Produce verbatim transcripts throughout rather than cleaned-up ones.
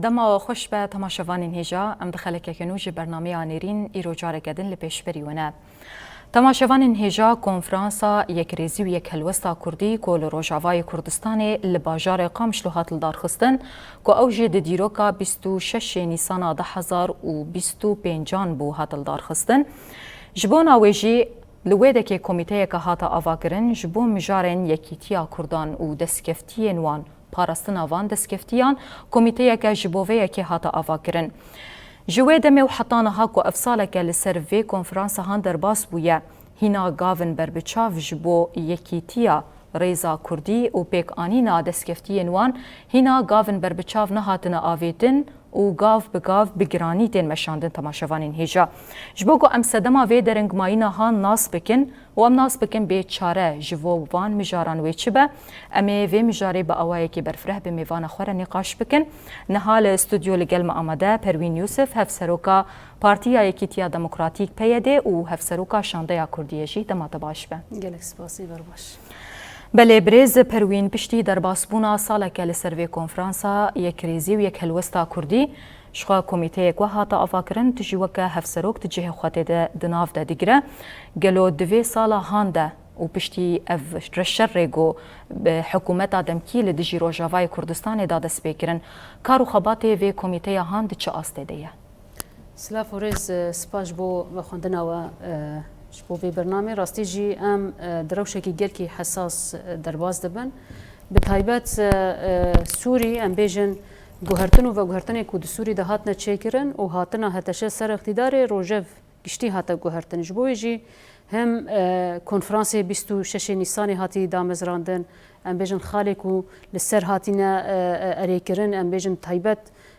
Dema we xweş be temaşevanên hêja, em di xelekeke nû ji bernameya Nêrîn îro careke din li pêşberî we ne. Temaşevanên hêja, Konferansa Yekrêzî û Yekhelwesta Kurdî ku li Rojavayê Kurdistanê li bajarê Qamişlo hat lidarxistin, ku ew jî di dîroka bîst û şeşê Nîsana du hezar û bîst û pêncan bû hat lidarxistin. Ji bona wê jî li wê dekê komîteyeke hate avakirin ji bo mijarên yekîtiya Kurdan û destkeftiyên wan, parastina van destkeftiyan, komîteyeke ji bo vê yekê hate avakirin. Ji wê demê û heta niha ku ev saleke li ser vê konferansa han derbas bûye, hîna gavin berbiçav ji bo yekîtiya rêza Kurdî û pêkanîna destkeftiyên wan hîna gavin berbiçav nehatine avêtin û gav bi gav bi giranî tên meşandin temaşevanên hêja. Ji bo ku em sedema vê deringmayîna han nas bikin û em nas bikin bê çare ji bo van mijaran wê çi be, em ê vê mijarê bi awayekî berfireh bi mêvana xwe re nîqaş bikin. Niha li stûdyo li gel me amade Perwîn Yûsif, hevseroka Partiya Yekîtiya Demokratîk, P Y D, û hevseroka Şandeya Kurdî ye jî. Dema te baş be. Gelek spasî, ber baş. Belê birêz Perwîn, piştî derbasbûna saleke li ser vê konferansa Yekrêzî û Yekhelwesta Kurdî, ji xwe komîteyek we hate avakirin, tu jî weke hevserok di cihê xwe tê de di nav de digire. Gelo di vê sala han de û piştî ev reşerê ku bi hikûmeta demkî li dijî Rojavayê Kurdistanê da destpêkirin, kar û xebatê vê komîteya han di çi astê de ye? Silav û rêz, e, spas ji bo vexwendina we, e, ji bo vê bernamê. Rastî jî em, e, di rewşekî gelkî hesas, e, derbas dibin. Bi taybet, e, e, Sûrî, em bêjin, guhertin û veguhertinê ku di Sûrî de hatine çêkirin û hatina H T Ş ser îqtîdarê, rojev giştî hate guhertin. Ji bo wê jî hem, e, konferansê bîst û şeşê Nîsanê hatî damezrandin, em bêjin xalê ku li ser hatîne, e, e, erêkirin, em bêjin taybet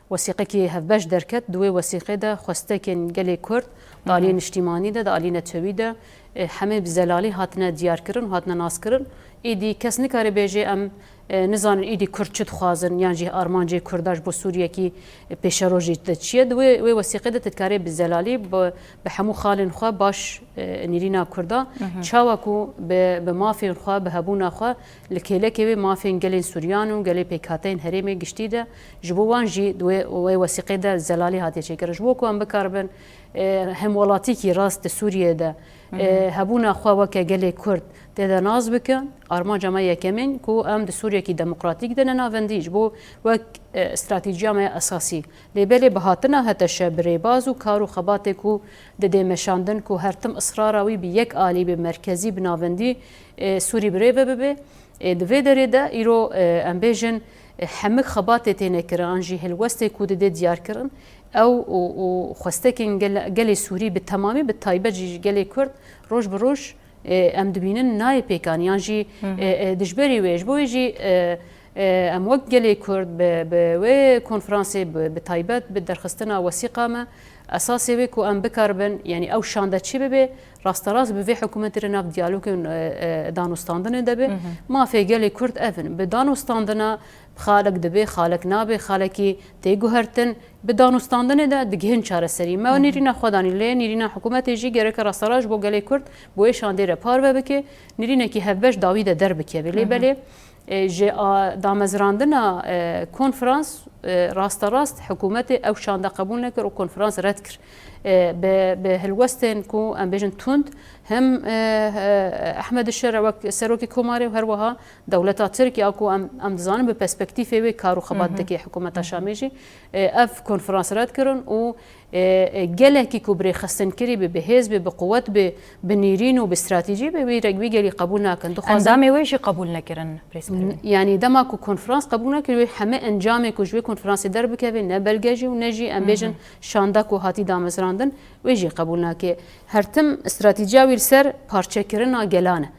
wesîqekî hevbeş derket. Di wê wesîqê de xwestekên gelê Kurd, di aliyê niştîmanî de, di aliyê netewî de, e, hemê bi zelalî hatine diyarkirin, hatine naskirin. Îdî kes nikare bêje em, e, nizanin îdî Kurd çi dixwazin, yan jî armancê Kurda ji bo Sûriyekî, e, pêşerojê de çi ye. Di wê, wê wesîqê de tu dikarê bi zelalî, bi, bi hemû xalên xwe baş, e, nîrîna Kurda, çawa ku bi, bi mafên xwe, bi hebûna xwe li kêlekê wê mafên gelên Sûriyan û gelê pêkhateyên herêmê giştî de, ji bo wan jî di wê, wê wesîqê de zelalî hatiye çêkirin. Ji bo ku em bikaribin, e, hemwelatîkî rast di Sûriyê de, e, hebûna xwe weke gelê Kurd tê de nas bikin. Armanca me yekemîn ku em di Sûriyekî demokratîk de ne navendî, ji bo wek, e, stratejiya me ya esasî. Lê belê bi hatina H T Ş bi rêbaz û kar û xebatê ku didê meşandin ku her tim israra wî bi yek alî, bi merkezî, bi navendî, e, Sûrî bi rê ve bibe. E, di vê derê de îro, e, em bêjin, e, hemik xebatê têne kirin, an jî hilwestê ku didê diyar kirin, ew û, û xwestekên gel-, gelê Sûrî bi temamî, bi taybet jî ji gelê Kurd roj bi roj, e, em dibînin nayê pêkanî, yan jî, e, e, dijberî wê. Ji bo wê jî, e, e, em wek gelê Kurd bi, bi wê konferansê, bi, bi taybet bi derxistina wesîqa me, esasê wê ku em bikaribin, yanî ew şande çi bibe, rasterast bi vê hikûmetê re nav diyalogên, e, e, danûstandinê de be. Mafê gelê Kurd ev in. Bi danûstandina xalek dibe, xalek nabe, xalekî tê guhertin. Bi danûstandinê de digihên çareserî. Me nîrîna xwe danî, lê nîrîna hikûmetê jî gereke rasterast ji bo gelê Kurd bi wê şandê re parve bike, nîrînekî hevbeş dawî de derbikeve. Lê belê, e, ji a, damezrandina, e, konferans, e, rasterast hikûmetê ew şande qebûl nekir û konferans red kir. E, bi, bi hilwestên ku em bêjin tund, hem, e, e, Ehmed Şer wek serokê Komarê û her wiha dewleta Tirk ya ku em, em dizanin bi perspektîfê wê kar û xebat dike hikûmeta Şamê jî, e, ev konferans red kirin û, e, e, gelekî ku bi rêxistin kirî be, bi hêz be, bi quwet be, bi nîrîn û bi stratejî be, wî re-, wî gelî qebûl nakin. Dixwazin Endamê wê jî qebûl nekirin, Birêz Perwîn. Yanî dema ku konferans qebûl nekir, wê hemê encamê ku ji wê konferansê derbikeve, ne belge jî û ne jî em bêjin şanda ku hatî damezrandin, wê jî qebûl nake. Her tim stratejiya wî li ser parçekirina gelan e.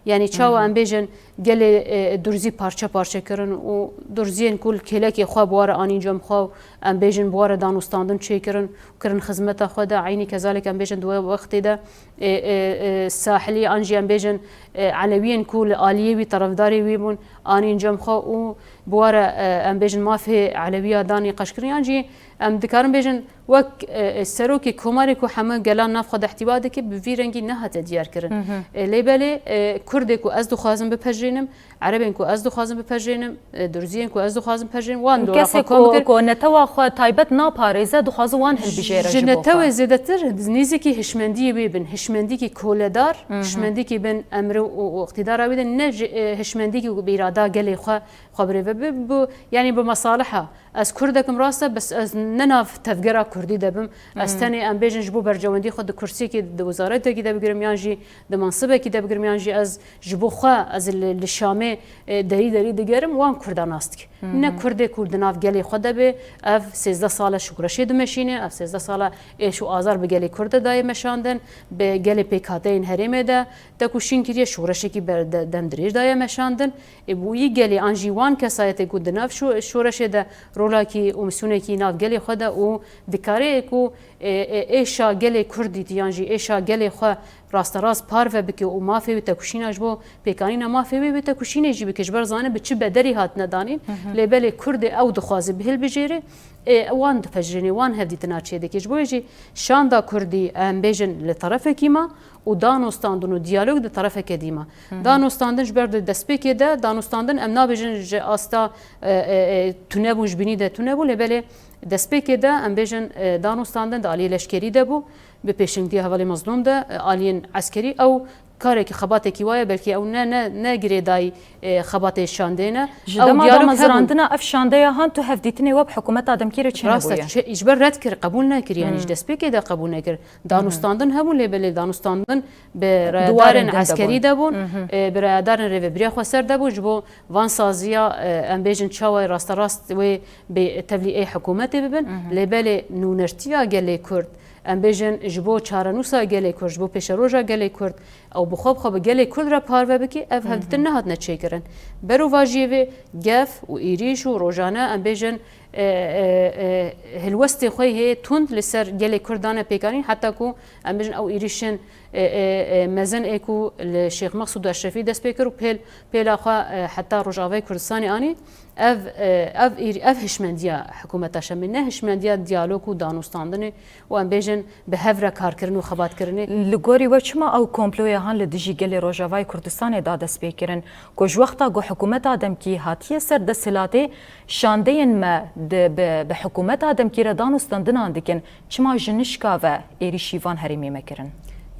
Yanî çawa em bêjin gelê, e, Durzî parçe parçe kirin û Durziyên ku li kêlekê xwe bi we re anîn cem xwe û em bêjin bi we re danûstandin çêkirin û kirin xizmeta xwe de, eynî kezalek em bêjin di wê wextê de, e, e, e, Sahilî an jî em bêjin, e, Elewiyên ku li aliyê wî terefdarê wî bûn anîn cem xwe û bi we re, e, em bêjin mafê Elewiya da nîqaşkirin, yan jî em dikarin bêjin wek, e, e, serokê Komarê ku hemû gelan nav xwe de îhtîwa dike, bi vî rengî nehate diyar kirin. E, lê belê, e, Kurdê ku ez dixwazim bipejirînim, Erebên ku ez dixwazim bipejirînim, e, Durziyên ku ez dixwazim bipejirînim, wan Û dora kesê xwe kom ku, kir. ku netewa xwe taybet naparêze, dixwaze wan hilbijêre ji bo xwe. Ji netewê zêdetir nêzîkî hişmendiyê wê bin, hişmendîkî koledar, hişmendîkî bin emrê û, û îqtîdara wê de ne ji, e, hişmendîkî ku bi îrada gelê xwe xwe birêve bi, bu, yanî bi mesaliha. Ez Kurdek im rast e, bes ez ne nav tevgera Kurdî de bim. Ez tenê em bêjin ji bo berjewendî xwe di kursiyekî di wizaretekî de bigirim yan jî di mansibekî de bigirim yan jî ez ji bo xwe ez li, li Şamê, e, derî derî digerim, wan Kurda nas dike. Ne Kurdê ku di nav gelê xwe de be, ev sêzdeh sal e şoreşê dimeşîne, ev sêzdeh sal e êş û azar bi gelê Kurd de daye meşandin, bi gelê pêkhateyên herêmê de tekuşîn kiriye, şoreşekî ber-, de-, demdirêj daye meşandin. Ê, bo wî gelê an jî wan kesayetê ku di nav şo-, şoreşê de rolakî û misyonekî nav gelê xwe de û dikare ku, e, e, êşa gelê Kurd dîtî yan jî êşa gelê xwe rasterast parve bike û mafê wî tekuşîna ji bo pêkanîna mafê wê wê tekuşînê jî bike, ji ber zane bi çi bedelî hatine danîn. Lê belê Kurdê ew dixwaze bi hilbijêre, ê, wan dipejirîne, wan hevdîtina çêdike. Ji bo wê jî şanda Kurdî, em bêjin, li terefekî ma û danûstandin û diyalog di terefeke dî ma. Danûstandin ji ber di destpêkê de, danûstandin em nabêjin ji asta, e, e, e, tune bû, ji bînî de tune bû, lê belê destpêkê de em bêjin, e, danûstandin di aliyê leşkerî de bû, bi pêşengtiya hevalê Mezlûm de, e, aliyên eskerî ew karekî xebatekî waye, belkî ew ne, ne, ne girêdayî, e, xebatê şandê ne. Ji dema damezrandina ev şandeya han tu hevdîtinê we bi hikûmeta demkî re çi nebûye? Rast e, ji ber red kir, qebûl nekir, yanî ji destpêkê de qebûl nekir. Danûstandin hebûn, lê belê danûstandin bi rayedarên eskerî de bûn, e, bi rayedarên rêvebiriya xweser de bûn, ji bo van saziya, e, em bêjin çawa rasterast wê bê tevlî ê hikûmetê bibin. Lê belê nûnertiya gelê Kurd, em bêjin ji bo çarenûsa gelê Kurd, ji bo pêşeroja gelê Kurd, ew bi xwe bi xwe bi gelê Kurd re parve bike, ev hevdîtin nehatine çêkirin. Berovajiyê vê gef û êrîş û rojane em bêjin, e, e, e, hilwestê xwe hê tund li ser gelê Kurd dane pêkanîn, heta ku em bêjin ew êrîşên, e, e, e, mezin ê ku li Şêx Meqsûd Eşrefî dest pê kir û pêl, pêla xwe, e, heta Rojavayê Kurdistanê anî. Ev, e, ev êr-, ev hişmendiya hikûmeta Şamê, ne hişmendiya diyalog û danûstandinê û em bêjin bi hev re karkirin û xebatkirinê. Li gorî we çima ew komploya han li dijî gelê Rojavayê Kurdistanê da destpêkirin? Ku ji wexta ku hikûmeta demkî hatiye ser desthilatê, şandeyên me di, bi, bi hikûmeta demkî re danûstandinan dikin, çima ji nişka ve êrîşî van herêmê me kirin?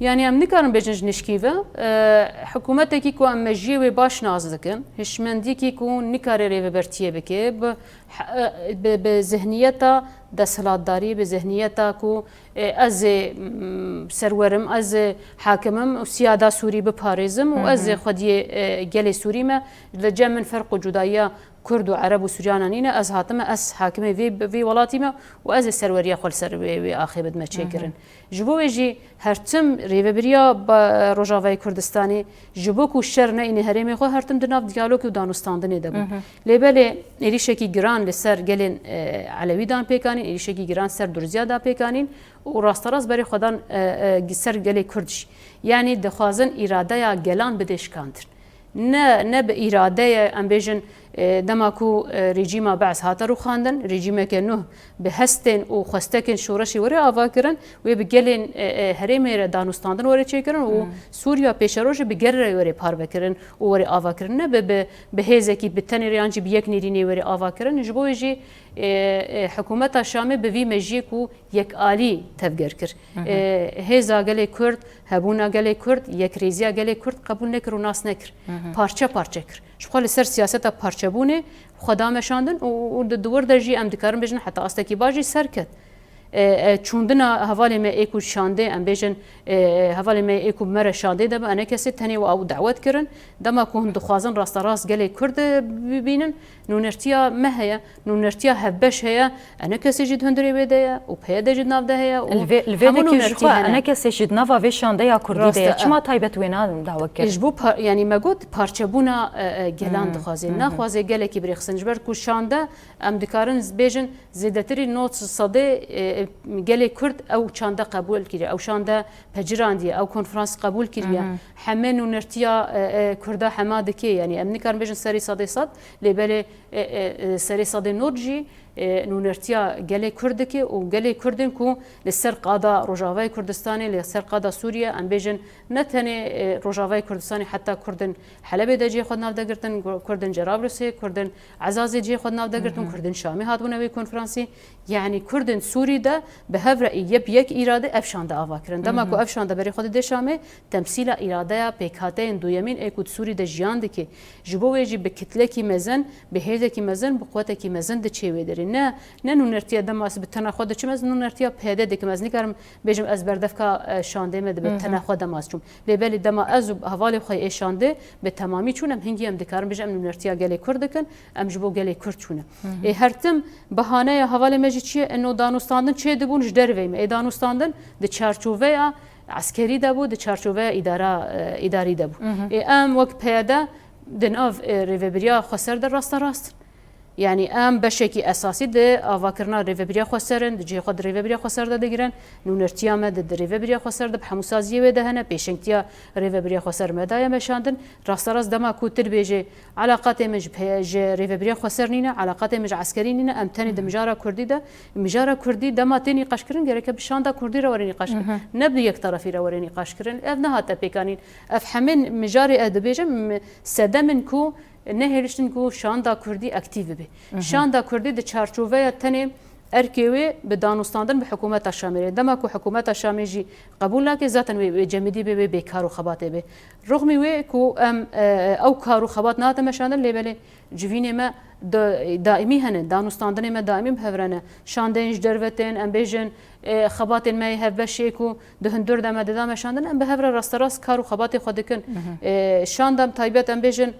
Yanî em nikarin bêjin ji nişkî ve, e, hikûmetekî ku em mejiyê wê baş nas dikin, hişmendiyekî ku nikare rêvebertiyê bike, bi, e, bi, bi zihniyeta desthilatdarî, bi zihniyeta ku, e, ez ê, mm, serwer im, ez ê hakim im û siyada Sûrî biparêzim û ez ê xwediyê, e, gelê Sûrî me, li cem min ferq û cudayiya Kurd û Ereb û Suryanan nîne, ez hatime, ez hakimê vê, vê welatî me û ez ê serweriya xwe li ser wê, wê axê bidime çêkirin. Ji bo wê jî her tim rêvebiriya ba-, Rojavayê Kurdistanê ji bo ku şer neîne herêmê xwe, her tim di nav diyalogê û danûstandinê de bû. Lê belê êrîşekî giran li ser gelên, e, Elewî dan pêkanîn, êrîşekî giran ser Durziya da pêkanîn û rasterast berê xwe dan, e, e, ser gelê Kurd jî. Yanî dixwazin îradeya gelan bidê şikandin. Ne, ne bi îrade ye, em bêjin, e, dema ku, e, rejîma Be'es hate rûxandin, rejîmeke nû bi hestên û xwestekên şoreşê were ava kirin, wê bi gelên, e, e, herêmê re danûstandin were çêkirin û Sûriya pêşerojê bi gel re were parve kirin û were ava kirin. Ne bi, bi, bi hêzekî bi tenê re yan jî bi yek nêrînê were ava kirin. Ji bo wê jî, e, e, hikûmeta Şamê bi vî mejiyê ku yekalî tevger kir. E, hêza gelê Kurd, hebûna gelê Kurd, yekrêziya gelê Kurd qebûl nekir û nas nekir. Parçe parçe kir. Ji xwe li ser siyaseta parçebûnê xwe da meşandin û, û di, di wir de jî em dikarin bêjin heta astekî baş jî ser ket. E, e, çûndina hevalê me ê ku şandê, em bêjin, e, e, hevalê me ê ku bi me re şandê de be, enekesê tenê we ew dawet kirin. Dema ku hûn dixwazin rasterast gelê Kurd bibînin, nûnertiya me heye. Nûnertiya hevbeş heye, enekesê jî di hundirê wê de ye û P Y D jî di nav de heye û Li vê, li vê hemû dekê ji nûnertî xwe hene. Enekesê jî di nava vê şandeya Kurdî de ye. Rast e. Çima taybet wê na dawe kir? Ji bo par-, yanî me got parçebûna, e, e, gelan dixwaze. Naxwaze gelekî birêxistin. Ji ber ku şande em dikarin z-, bêjin zêdetirî nod sedê, e, e, gelê Kurd ew çande qebûl kiriye. Ew şande pecirandiye, ew konferans qebûl kiriye. Heme nûnertiya, e, e, Kurda hema dike. Yanî em nikarin bêjin serê sedê sed, lê belê e, e, e, serê sedê nod jî, e, nûnertiya gelê Kurd dike û gelê Kurd in ku li ser qada Rojavayê Kurdistanê, li ser qada Sûriye, em bêjin ne tenê, e, Rojavayê Kurdistanê, heta Kurd in Helebê de cihê xwe di nav de girtin, Kurd in Cerablusê, Kurd in Ezazê cihê xwe di nav de girtin, Kurd in Şamê hatibûne wê konferansê. Yanî Kurd in Sûrî de bi hev re yek bi yek îrade ev şande ava kirin. Dema ku ev şande berê xwe dide Şamê, temsîla îradeya pêkhateyên duyemîn ê ku di Sûrî de jiyan dike, ji bo wê jî bi kitlekî mezin, bi hêzekî mezin, bi quwetekî mezin diçê wê derê. Ne, ne nûnertiya dema ez bi tena xwe diçim, ez nûnertiya P Y D dikim. Ez nikarim bêjim ez berdevka, e, şandê me dibe, tena xwe dema ez çûm. Lê belê dema ez û hevalê xwe ê şandê bi temamî çûn, em hingî em dikarin bêjin em nûnertiya gelê Kurd dikin, em ji bo gelê Kurd çûne. Ê her tim bahaneya hevalê me jî çi ye? Eno danûstandin çê dibûn ji derveyî me. Ê danûstandin di çarçoveya eskerî de bû, di çarçoveya îdara, e, îdarî de bû. Ê em wek P Y D di nav, e, rêvebiriya xweser de rasterast in. Yanî em beşekî esasî di avakirina rêvebiriya xweser in, di cihê xwe di rêvebiriya xweser de digirin. Nûnertiya me di, di rêvebiriya xweser de bi hemû saziyê wê de hene, pêşengtiya rêvebiriya xweser me daye meşandin. Rasterast dema ku tu dibêjê, elaqatê min ji P-, ji rêvebiriya xweser nîne, elaqatê min ji eskerî nîne, em tenê di mijara kurdî de, mijara kurdî dema tê nîqaşkirin, gereke bi şanda kurdî re were nîqaşkirin. Ne bi yek terefî re were nîqaşkirin. Ev nehate pêkanîn. Ev hemên mijarê ez dibêjim, m-, sedem in ku nehêliştin ku şanda kurdî aktîv bibe. Şanda kurdî di çarçoveya tenê erkê wê bi danûstandin bi hikûmeta Şamê re. Dema ku hikûmeta Şamê jî qebûl nake, zaten wê, wê cemidî be, wê bêkar û xebatê be. Rixmî wê ku em, e, ew kar û xebat nehate meşandin, lê belê civînê me da-, daîmî hene, danûstandinê me daîmî bi hev re ne. Şandeyên ji derve tên, em bêjin, e, xebatên me yê hevbeşê ku di hundir de me dida meşandin, em bi hev re rasterast kar û xebatê xwe dikin. E, şanda taybet, em bêjin,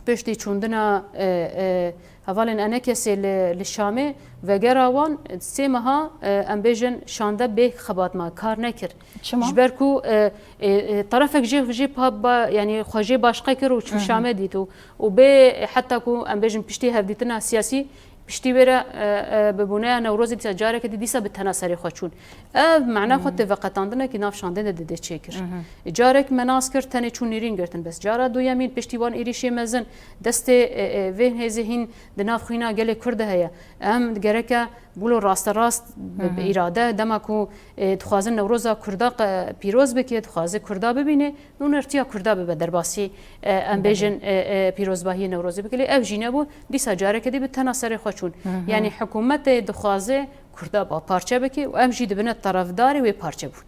piştî çûndina, e, e, hevalên Enekesê li, li Şamê, vegera wan sê meha, e, em bêjin şande bê xebat ma, kar nekir. Çima? Ji ber ku, e, e, e, terefek jê, jê pa ba, yanî xwe jê başqe kir û çû Şamê dît û, û bê heta ku em bêjin piştî hevdîtina siyasî, piştî wê re, e, e, bi bûneya Newrozê dîsa careke dî dîsa bi tena serê xwe çûn. Ev mana xwe tê veqetandinekî nav şandê de didê çêkir. Carek me nas kir, tenê çûn nîrîn girtin. Bes cara duyemîn, piştî wan êrîşê mezin, destê, e, e, vê hêzê hîn di nav xwîna gelê Kurd de heye. Em gereke bûlo rasterast bi, bi îrade, dema ku, e, dixwazin Newroza Kurda qe-, pîroz bike, dixwaze Kurda bibîne, nûnertiya Kurda bibe derbasî, e, em bêjin, e, e, pîrozbahiyê Newrozê bike. Lê ev jî nebû, dîsa careke dî bi tena serê xwe çûn. Yanî hikûmetê dixwaze Kurda ba parçe bike û em jî dibine terefdarê wê parçebûn.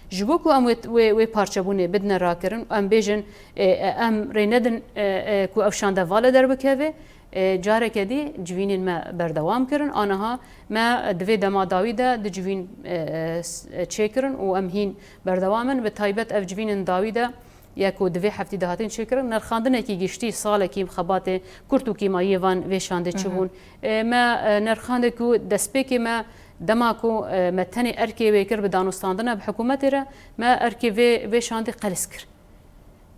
Ji bo ku em wê, wê, wê parçebûnê bidine rakirin, em bêjin, e, e, em rê nedin, e, e, ku ev şande va li der bikeve, e, careke dî civînên me berdewam kirin. Aniha me di vê dema dawî de du civîn, e, e, s-, e, çêkirin û em hîn berdewam in. Bi taybet ev civînên dawî de, ya ku di vê heftî de hatin çêkirin, nirxandinekî giştî salekî xebatê kurt û kîmayiyê van vê şandê çi bûn. E, me, e, nirxande ku destpêkê me dema ku, e, me tenê erkê wê kir bi danûstandina bi hikûmetê re, me erkê vê, vê şandê qelis kir.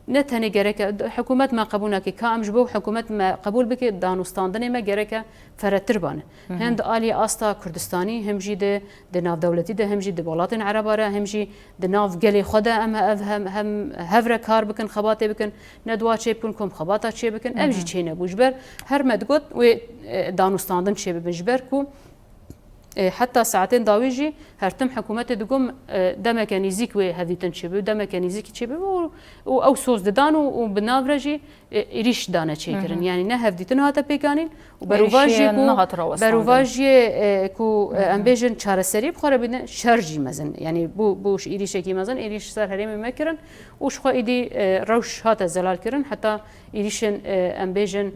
Ne tenê gereke hikûmet me qebûl nake, ka em ji bo hikûmet me qebûl bike, danûstandinê me gereke ferehtir bane. Hem di aliyê asta Kurdistanî, hem jî di, di navdewletî de, hem jî di welatên Ereba re, hem jî di nav gelê xwe de em ev hem, hem hev re kar bikin, xebatê bikin, ne dua çê bikin, kom xebata çê bikin, ev jî çê nebû. Ji ber her me digot wê, e, danûstandin çê bibin. Ji ber ku E, heta saetên dawî jî her tim hikûmetê digot, e, demeke nîzîk wê hevdîtin çêbibe, demeke nîzîkî çêbibe û, û ew soz didan û, û bi nav re jî, e, êrîş dane çêkirin. Hı hı. Yanî ne hevdîtin hate pêkanîn û berovajiyê ku, berovajiyê, e, ku, e, em bêjin çareserî bi xwe re bidin, şer jî mezin. Yanî bû, bû ji êrîşekî mezin, êrîş ser herêmê me kirin û ji xwe êdî, e, rewş hate zelal kirin. Heta êrîşên, e, em bêjin,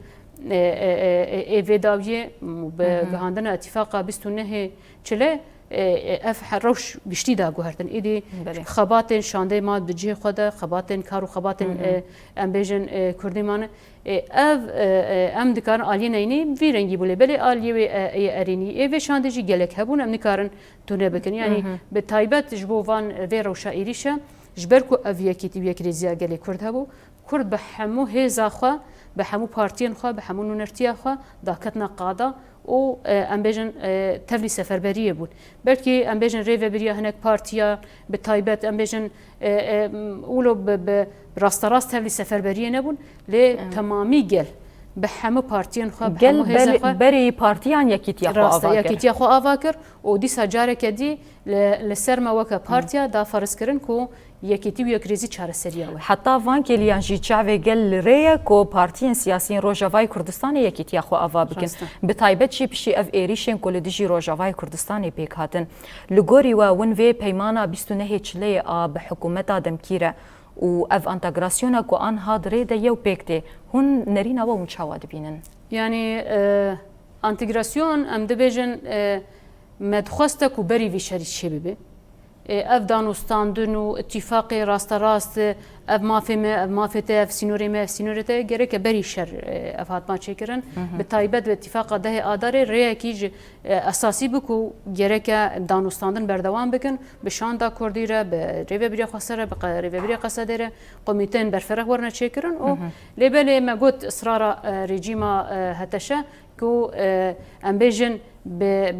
e, e, e, e, ê vê dawiyê, m, bi Hı hı. gihandina îtîfaqa bîst û nehê Çile, e, e, ev he-, rewş giştî da guhertin. Êdî Belê. xebatên şandê ma di cihê xwe de, xebatên kar û xebatên, Hı hı. e, em bêjin, e, kurdî mane. E, ev, e, e, em dikarin aliyê neyînî vî rengî bû lê belê aliyê wê, e, ê erênî. Ê vê şandê jî gelek hebûn, em nikarin tune bikin. Yanî Hı hı. bi taybet ji bo van vê rewşa êrîşe, ji ber ku ev yekîtî û yekrêziya gelê Kurd hebû, Kurd bi hemû hêza xwe, bi hemû partiyên xwe, bi hemû nûnertiya xwe daketina qada û, e, em bêjin, e, tevlî seferberiyê bûn. Belkî em bêjin rêvebiriya hinek partiya bi taybet, em bêjin, e, e, wilo bi, bi rasterast tevlî seferberiyê nebûn, lê Evet. temamî gel bi hemû partiyên xwe, bi Gel hemû hêzên xwe. Berî partiyan yekîtiya xwe ava kir. Yekîtiya xwe ava kir û dîsa careke dî li, li ser me weke partiya da ferz kirin ku yekîtî û yekrêzî çareseriya we. Heta van kêliyan jî çavê gel li rê ye ku partiyên siyasî yên Rojavayê Kurdistanê yekîtiya xwe ava bikin. Bi taybet jî piştî ev êrîşên ku li dijî Rojavayê Kurdistanê pêk hatin. Li gorî we win vê peymana bîst û nehê çileyê a bi hikûmeta demkî re û ev entegrasyona ku anha di rê de ye û pêk tê, hûn nerîna we hûn çawa dibînin? Yanî, e, entegrasyon, em dibêjin, e, me dixwest e ku berî vî şerî çêbibe. E, ev danûstandin û îtîfaqê rasterast, e, ev mafê me, ev mafê te, ev sînorê me, ev sînorê te, gereke berî şer, e, ev hatma çêkirin. Bi taybet bi îtîfaqa dehê Adarê rêyekî ji, e, esasî bû ku gereke danûstandin berdewam bikin, bi şanda Kurdî re, bi rêvebiriya Xweser re, bi qe-, rêvebiriya Qesedê re, komîteyên berferex werine çêkirin û lê belê me got israra, e, rejîma, e, H T Ş e ku, e, em bêjin bi,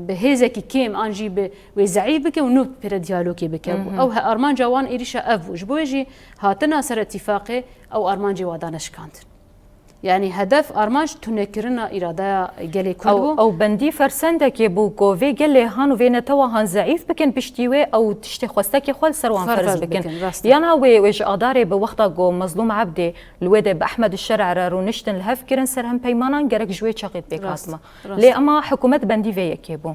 bi hêzekî kêm an jî bi wê zeîf bike û nû pêre diyalogê bike. Ew he armanca wan êrîşa ev bû. Ji bo wê jî hatina ser îtîfaqê ew armancê wa dane şikandin. Yanî hedef, armanc tunekirina îradeya gelê Kurd bû. Ew bendî fersendekê bû ku vê gelê han û vê netewa han zeîf bikin, piştî wê ew tiştê xwestekê xwe li ser wan ferz bikin. Yana wê, wê ji Adarê bi wexta ku Mezlûm Ebdê li wê de bi Ehmed Şer'a re rûniştin li hev kirin ser hempeymanan, gerek ji wê çaxê pêk hatime. Lê ema hikûmet bendî vê yekê bû.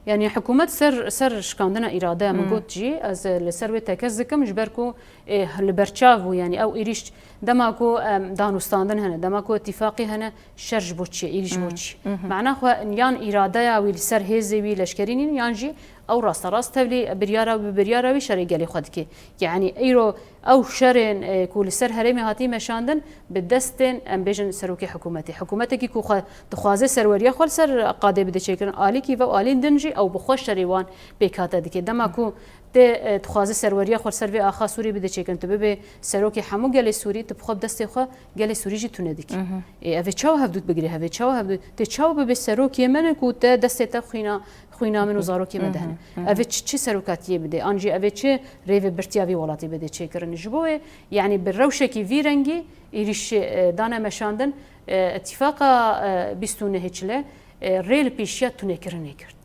Yanî hikûmet ser, ser şikandina îradeya min got jî, ez li ser wê tekez dikim, ji ber ku, ê, li ber çav bû, yanî ew êrîş dema ku, em, danûstandin hene, dema ku îtîfaqî hene, şer ji bo çi ye, êrîş ji bo çi ye? Mana xwe yan îradeya wî li ser hêzê wî leşkerî nîn, yan jî ew rasterast tevlî biryara wî, bi biryara wî şerê gelê xwe dike. Yanî îro ew şerên, e, ku li ser herêmê hatiye meşandin, bi destên, em bêjin, serokê hikûmetê. Hikûmetekî ku xwe dixwaze serweriya xwe li ser qadê bide çêkirin, alîkî ve û alîn din jî ew bi xwe şerê wan pêk hate dike. Dema ku tê, e, dixwaze serweriya xwe li ser vê axa Sûrî bide çêkirin, tu bibê serokê hemû gelê Sûrî, tu bi xwe bi destê xwe gelê Sûrî jî tune dikî. Ê, ev ê çawa hevdût bigire, ev ê çawa hevdût? Tê çawa bibê serokê min ku te destê te xwîna, xwîna min û zarokê me dihene? Ev ê çi, çi serokatiyê bidê? An jî ev ê çi rêvebirtiya vî welatê bidê çêkirin? Ji bo wê, yanî bi rewşekî vî rengî êrîş, e, dane meşandin, e, îtîfaqa, e, bîst û nehê çile, e, rê li pêşiya tunekirinê girt.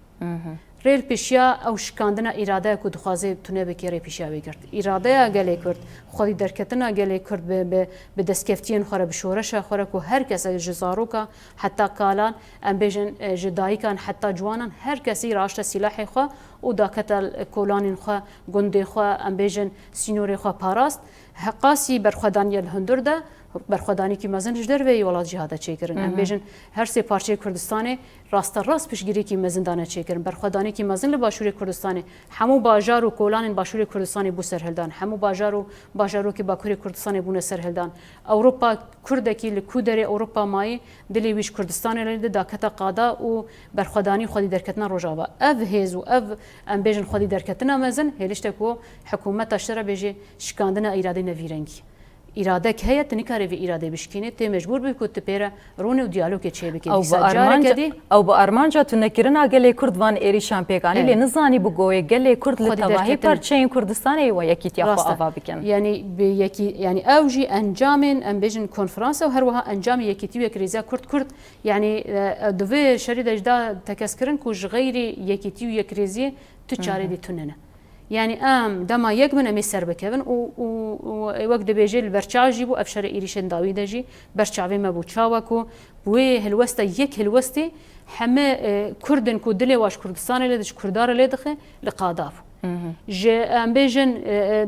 Rê li pêşiya ew şikandina îradeya ku dixwaze tune bike rê pêşiya wê girt. Îradeya gelê Kurd, xwedî derketina gelê Kurd bi, bi, bi destkeftiyên xwe re, bi şoreşa xwe re ku her kesek ji zaroka heta kalan, em bêjin, e, ji dayikan heta ciwanan, her kesî raşte sîlahê xwe û dakete kolanên xwe, gundê xwe, em bêjin sînorê xwe parast. Heqasî berxwedaniya li hundir de, berxwedanîkî mezin ji derveyî welat jî hate çêkirin. Em bêjin her sê parçeyê Kurdistanê rasterast piştgirêkî mezin dane çêkirin. Berxwedanîkî mezin li Başûrê Kurdistanê, hemû bajar û kolanên Başûrê Kurdistanê bû serhildan. Hemû bajar û bajarokê Bakurê Kurdistanê bûne serhildan. Ewropa, Kurdekî li ku derê Ewropa mayî, dilê wî ji Kurdistanê re di dakete qada û berxwedanî xwedî derketina Rojava. Ev hêz û ev, em bêjin, xwedî derketina mezin, hêlişte ku hikûmeta ji te re bêjê şikandina îradê ne vî rengî. Îradek heye, tu nikarê vê îradê bişkînê, tê mecbûr bî ku tu pê re rûnê û diyalogê çêbikê. Ew bi Dîsa armanca, careke dî ew bi armanca tunekirina gelê Kurd van êrîşan pêk anî, Evet. lê nizanî bi goyê gelê Kurd li Xwedî tevahî derketin. Perçeyên Kurdistanê wê yekîtiya xwe Rast e. ava bikin. Yanî bi yekî, yanî ew jî encamên, em bêjin, konferans e û her wiha encamê yekîtî û yekrêziya Kurd Kurd. Yanî, e, di vê şerî de jî da tekez kirin ku ji xeyrî yekîtî û yekrêziyê tu çarê dî tune ne. Yanî em dema yek bin, em ê ser bikevin û, û, û wek dibêje li ber çav jî bû, ev şerê êrîşên dawî de jî ber çavê me bû. Çawa ku bi wê hilwesta yek hilwestê heme, e, Kurd in ku dilê wa ji Kurdistanê lê, ji Kurda re lê dixe, li qada bû. Ji, em bêjin, e, e,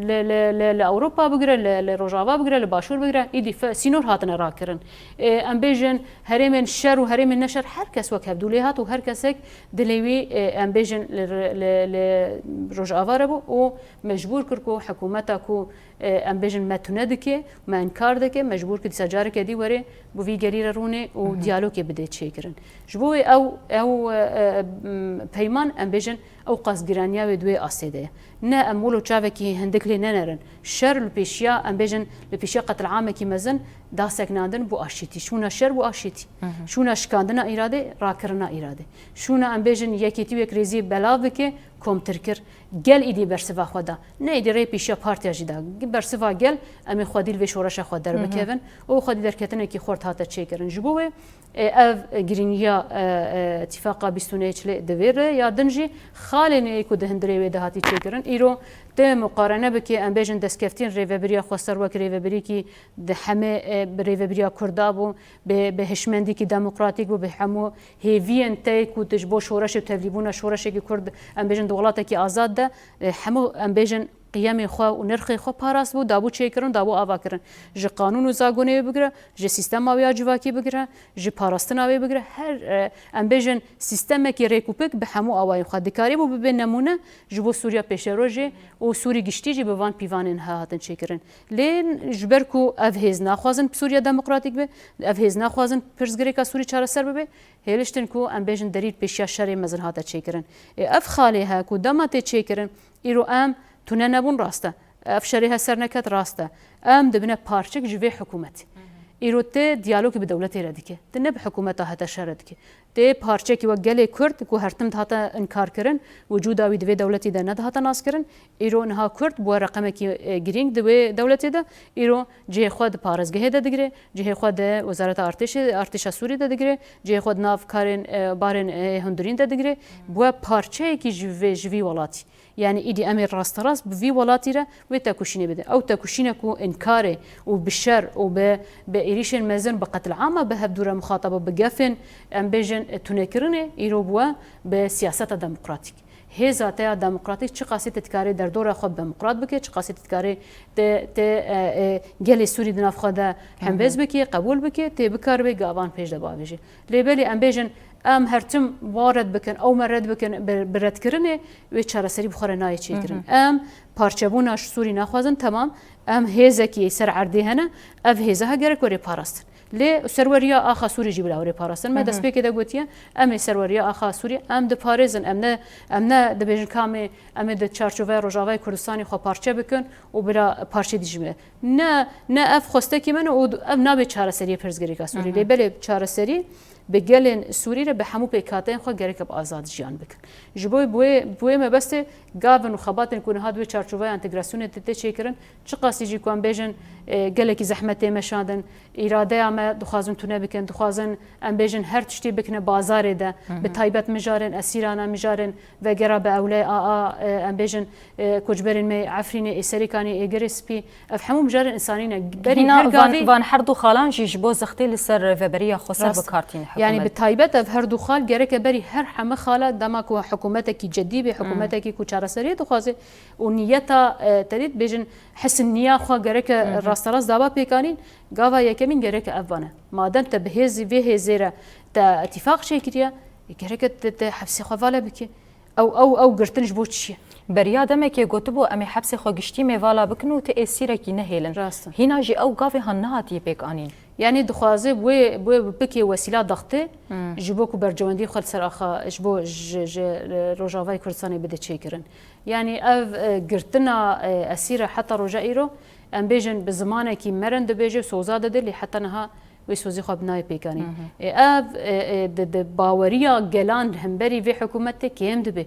li, li, li, li Ewropa bigire, li, li Rojava bigire, li Başûr bigire, îdî fe-, sînor hatine rakirin. E, em bêjin herêmên şer û herêmên neşer, her kes wek hevdû lê hat û her kesek dilê wî, e, em bêjin li, li, li Rojava re bû û mecbûr kir ku hikûmeta ku, e, em bêjin me tune dike, me inkar dike, mecbûr kir dîsa careke dî were bi vî gelî re rûnê û diyalogê bide çêkirin. Ji bo wê ew, ew, e, e, m, peyman, em bêjin, ew qas giraniya wê di wê astê de ye. Ne em wilo çavekî hindik lê nenerin. Şer li pêşiya, em bêjin, li pêşiya qetil'amekî mezin da seknandin bû aşîtî. Şûna şer bû aşîtî. Şûna şikandina îradê, rakirina îradê. Şûna, em bêjin, yekêtî û yekrêzî belav bike, komtir kir. Gel îdî bersiva xwe da. Ne îdî rê pêşiya partiya jî da. Bersiva gel, em ê xwedî li vê şoreşa xwe derbikevin û xwedî derketinekî xurt hate çêkirin. Ji bo wê, e, ev girîngiya, e, e, Tîfaqa bîst û nehê çilê di vê rê ya din jî xalê neyê ku di hundirê wê de hatî çêkirin, îro tê muqarene bike, em bêjin destkeftîn rêvebiriya xweser wek rêvebirîkî di hemê, e, bi rêvebiriya Kurda bû, bi, bi hişmendîkî demokratîk bû, bi hemû hêviyên tê ku tu ji bo şoreşê û tevlîbûna şoreşekî Kurd, em bêjin di welatekî azad de, e, hemû, em bêjin, qiyemê xwe û nirxê xwe parast bû, dabû çêkirin, dabû ava kirin. Ji qanûn û zagonê wê bigire, ji sîstema wê ya civakî bigire, ji parastina wê bigire, her, e, em bêjin sîstemekî rêkûpik bi hemû awayên xwe dikarîbû bibe nemûne ji bo Sûriya pêşerojê û Sûrî giştî jî bi van pîvanên ha hatin çêkirin. Lê ji ber ku ev hêz naxwazin Sûriya demokratîk be, ev hêz naxwazin pirsgirêka Sûrî çareser bibe, hêliştin ku em bêjin derî pêşiya şerê mezin hate çêkirin. Ê ev xalê he ku dema tê çêkirin, îro em tune nebûn, rast e. Ev şerê he ser neket, rast e. Em dibine parçek ji vê hikûmetê. Îro tê diyalogê bi dewletê re dike. Tê ne bi hikûmeta hete şer re dike. Tê parçekî wek gelê Kurd ku her tim dihate inkarkirin, wicûda wî di vê dewletî de nedihate naskirin. Îro niha Kurd bûye reqemekî, e, girîng di wê dewletê de. Îro cihê xwe di parêzgehê de digire, cihê xwe di Wezareta Artêşê, Artêşa Sûrî de digire, cihê xwe di nav karên, e, barên, e, hundirîn de digire. Bûye parçeyekî ji vê, ji vî welatî. Yanî îdî em ê rasterast bi vî welatî re wê tekoşînê bidin. Ew tekoşîne ku înkarê û bi şer û bi, bi êrîşên mezin, bi qetil'ama bi hevdû re mixataba, bi gefên, em bêjin, tunekirinê, îro bûye bi siyaseta demokratîk. Hêza te ya demokratîk çiqasî te dikarê derdora xwe demokrat bike, çiqasî te dikarê te, te, e, e, gelê Sûrî di nav xwe de hembêz bike, qebûl bike, tê bikaribe gavan pêş de bavêje. Lê belê em bêjin, em her tim wa red bikin, ew me red bikin, bi, bi redkirinê wê çareserî bi xwe re nayê çêkirin. Em parçebûna ji Sûrî naxwazin, temam. Em hêzekî ser erdê hene, ev hêza he gerek were parastin. Lê serweriya axa Sûrî jî bila were parastin. Me destpêkê de gotiye, em ê serweriya axa Sûrî, em diparêzin, em ne, em ne dibêjin ka em ê, em ê di çarçoveya Rojavayê Kurdistanê xwe parçe bikin û bila parçe dijî me. Ne, ne ev xwestekî me ne û ev nabe çareseriyê pirsgirêka Sûrî. Lê belê çareserî bi gelên Sûrî re bi hemû pêkhateyên xwe gereke bi azad jiyan bikin. Ji bo bi wê, bi wê mebestê gavin û xebatên ku niha di wê çarçoveya entegrasyonê de tê çêkirin, çiqasî jî ku em bêjin, e, gelekî zehmet tê meşandin, îradeya me dixwazin tune bikin, dixwazin em bêjin her tiştî bikine bazarê de, bi taybet mijarên esîrana, mijarên vegera bi ewlê a, a, e, em bêjin, e, koçberên me yê Efrînê, ê Serêkanê, ê Girê Spî, ev hemû mijarên însanî ne. Berî Hîna her van, gavî van her du xalan jî ji bo zextê li ser rêveberiya xweser Rast. bi kar tîne Yanî hikûmet. bi taybet ev her du xal gereke berî her heme xala dema ku hikûmetekî cedî bê, hikûmetekî ku çareseriyê dixwaze û niyeta, e, te dît bêjin hisin niya xwe gereke rasterast dava pêkanîn, gava yekemîn gereke ev bane. Madem te bi hêzî vê hêzê re te îtîfaq çêkiriye, gereke te, te hepsê xwe vale bike. Ew, ew, ew girtin ji bo çi ye? Beriya demekê gotibû, em ê hepsê xwe giştî mêvala bikin û ti êsîrekî nehêlin. Rast e. Hîna jî ew gavê han nehatiye pêk anîn. Yanî dixwaze bi wê, bi wê bikê wesîla daxtê, Hmm. ji bo ku berjewendî xwe li ser axa, ji bo ji, ji, e, Rojavayê Kurdistanê bide çêkirin. Yanî ev, e, girtina, e, esîre heta roja îro, em bêjin bi zimanekî merin dibêje, soza dide, lê heta niha wê sozî xwe bi nayê pêkanîn. Hı hı. Ê, ev, e, e, di, di baweriya gelan hemberî vê hikûmetê kêm dibe.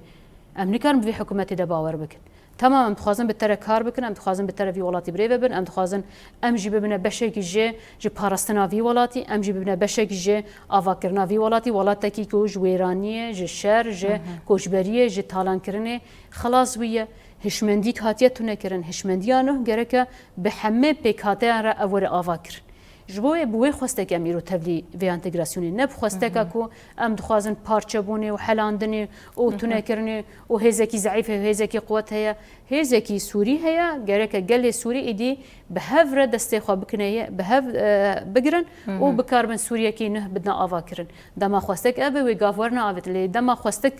Em nikarin bi vê hikûmetê de bawer bikin. Tamam, em dixwazin bi te re kar bikin, em dixwazin bi te re vî welatî birêve bin, em dixwazin em jî bibine beşekî ji, ji parastina vî welatî, em jî bibine beşekî ji avakirina vî welatî, welatekî ku ji wêraniyê, ji şer, ji Hı hı. koçberiyê, ji talankirinê xelas bûye. Hişmendîk hatiye tunekirin. Hişmendiya nuh gereke bi hemê pêkhateyan re ev were ava kirin. Ji bo wê, bi wê xwestekê em îro tevlî vê entegrasyonê, ne bi xwesteka Hı hı. ku em dixwazin parçebûnê û helandinê û Hı hı. tunekirinê û hêzekî zeîf heye, hêzekî quwet heye, hêzekî Sûrî heye, gereke gelê Sûrî êdî bi hev re destê xwe bikine ye, bi hev, e, bigirin Hı û hı. bikaribin Sûriyekî nuh bidine ava kirin. Dema xwestek ev be, wê gav werine avêtin. Lê dema xwestek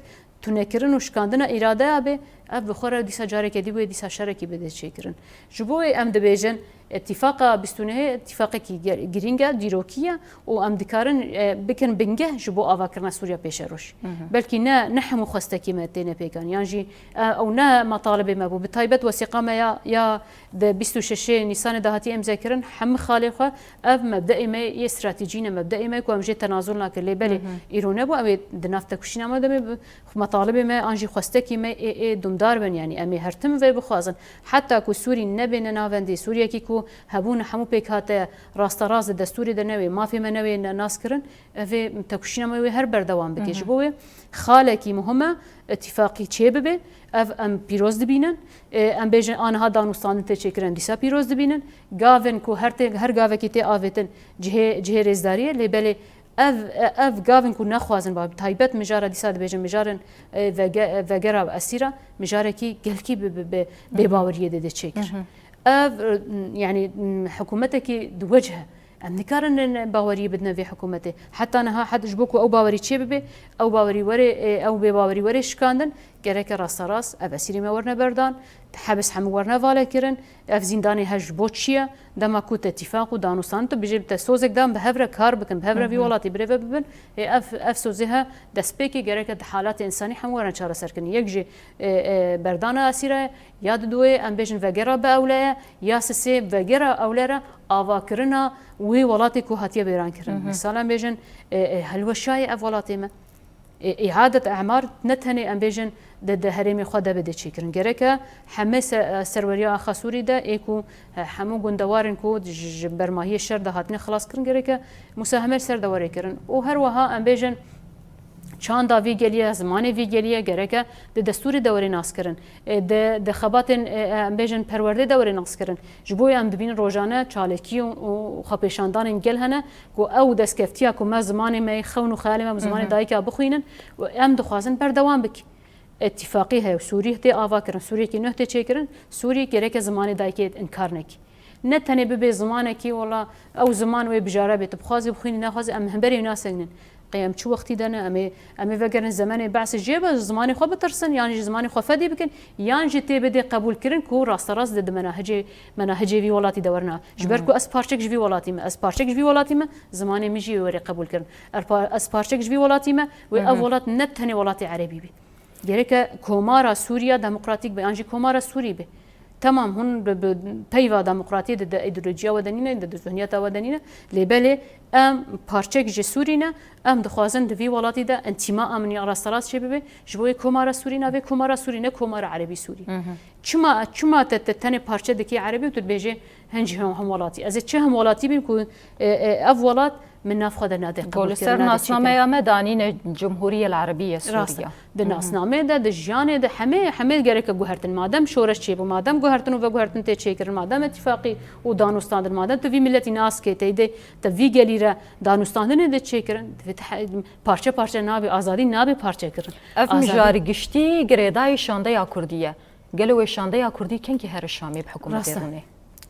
tunekirin û şikandina îradeya be, Ev bi xwe re dîsa careke dî wê dîsa şerekî bide çêkirin. Ji bo wê em dibêjin, îtîfaqa bîst û nehê îtîfaqekî ge-, girîng e, dîrokî ye û em dikarin, e, bikin bingeh ji bo avakirina Sûriya pêşeroj. Belkî ne, ne hemû xwestekî me têne pêkan, yan jî, e, ew ne metalibê me bû. Bi taybet wesîqa me ya, ya di bîst û şeşê Nîsanê de hatî îmzekirin, hemî xalê xwe, ev mebdeê me yê stratejî ne, mebdeê me ku em jê tenazul nakin. Lê belê îro nebû, ew ê di nav têkoşîna me de me bi, metalibê me an jî xwestekî me ê, ê dumdar bin, yanî em ê her tim vê bixwazin. Heta ku Sûrî nebêne navendê, Sûriyekî ku hebûn hemû pêk hate, rasterast di destûrê de newê, mafê me newê ne-, nas kirin, ev ê têkoşîna me wê her berdewam bike. Ji bo wê xalekî muhim e, îtîfaqî çê bibe, ev em pîroz dibînin. E, em bêjin, aniha danûstandin tê çêkirin, dîsa pîroz dibînin. Gavên ku her tê, her gavekî tê avêtin cihê, cihê rêzdariyê, lê belê ev, ev gavên ku nexwazin, ba, taybet mijara dîsa dibêjin, mijarên, e, vege-, vegera û esîra, mijarekî gelkî bi, bi, bi bêbaweriyê dide çêkir. Ev, e, yanî, m, hikûmetekî diwecih e. Em nikarin ne, ne baweriyê bidine vê hikûmetê. Heta niha, het-, ji bo ku ew bawerî çê bibe, ew bawerî were, e, ew bêbawerî were şikandin, gereke rasterast ev esîrê me werne berdan, hebs hemû werne vale kirin, ev zîndanê he ji bo çi ye? Dema ku te îtîfaq û danûstan tu bijê te sozek dan bi hev re kar bikin, bi hev re vî welatî birêve bibin, ê ev, ev sozê he destpêkê gereke di halatê însanî hemû werin çareserkirin. Yek jî, e, e, berdana esîra ye, ya didoyê em bêjin vegera bi ewle ye, ya sisê vegera ewle re avakirina wê welatê ku hatiye bêran kirin. Misal em bêjin, e, e, hilweşa ye ev welatê me. Ê, îadet emar ne tenê em bêjin di, di herêmê xwe de bide çêkirin. Gereke hemê se-, serweriya axa Sûrî de ê ku he-, hemû gundewarên ku ji, ji bermahiyê şer de hatine xilas kirin, gereke musaheme li ser de were kirin. Û her wiha em bêjin çanda vî gelî ye, zimanê vî gelî ye, gereke di destûrê de were nas kirin. E, di, di xebatên, e, e, em bêjin perwerdê de were nas kirin. Ji bo em dibînin rojane çalakî û, û xwepêşandanên gel hene ku ew destkeftiya ku me zimanê me yê xewn û xeyalê me bi zimanê dayika bixwînin û em dixwazin berdewam bikî. Îtîfaqî heye û Sûrî tê ava kirin, Sûriyekî nuh tê çêkirin, Sûrî gereke zimanê dayikê inkar nekî. Ne tenê bibe zimanekî, wela ew ziman wê bijare bê, tu bixwazî bixwînî, nexwazî em hemberî wî nasegnin. Qey em çi wextî de ne, em ê, em ê vegerin zemenê behsê jê be, ji zimanê xwe bitirsin, yan jî zimanê xwe fedî bikin, yan jî tê bidê qebûlkirin ku rasterast di, di menahicê, menahicê vî welatî de werna. Ji ber ku ez parçek ji vî welatî me, ez parçek ji vî welatî me, zimanê min jî wê werê qebûlkirin. Er pa-, ez parçek ji vî welatî me, wê ev welat ne tenê welatê erebî bî. Gereke Komara Sûriya Demokratîk be, yan jî Komara Sûrî be. Temam, hûn bi, bi peyva demokratiyê de, de îdeolojiya we de nîne, de, de zihniyeta we de nîne. Lê belê em parçek ji Sûrî ne, em dixwazin di vî welatî de întîmaa min ya rasterast çê bibe. Ji bo wê Komara Sûrî navê Komara Sûrî ne Komara Erebî Sûrî. Çima, çima te, te tenê parçe dikî erebî û tu dibêjê hin jî hemwelatî? Ez ê çi hemwelatî bîm ku, e, e, ev welat min nav xwe de nade qebûl. Li ser nasnameya me danîne Cumhuriyel Erebiye Sûriye. Di nasnameyê de, di jiyanê de hemê, hemê gereke guhertin. Madem şoreş çêbû, madem guhertin û veguhertin tê çêkirin, madem îtîfaqî û danûstandin, madem tu vî miletî nas kê, tey de te vî gelî re danûstandinê de çêkirin, divê te he-, parçe parçe nabe, azadî nabe parçekirin. Ev mijarê giştî girêdayî şandeya kurdî ye. Gelo wê şandeya kurdî kengî here Şamê bi hikûmetê rûnê?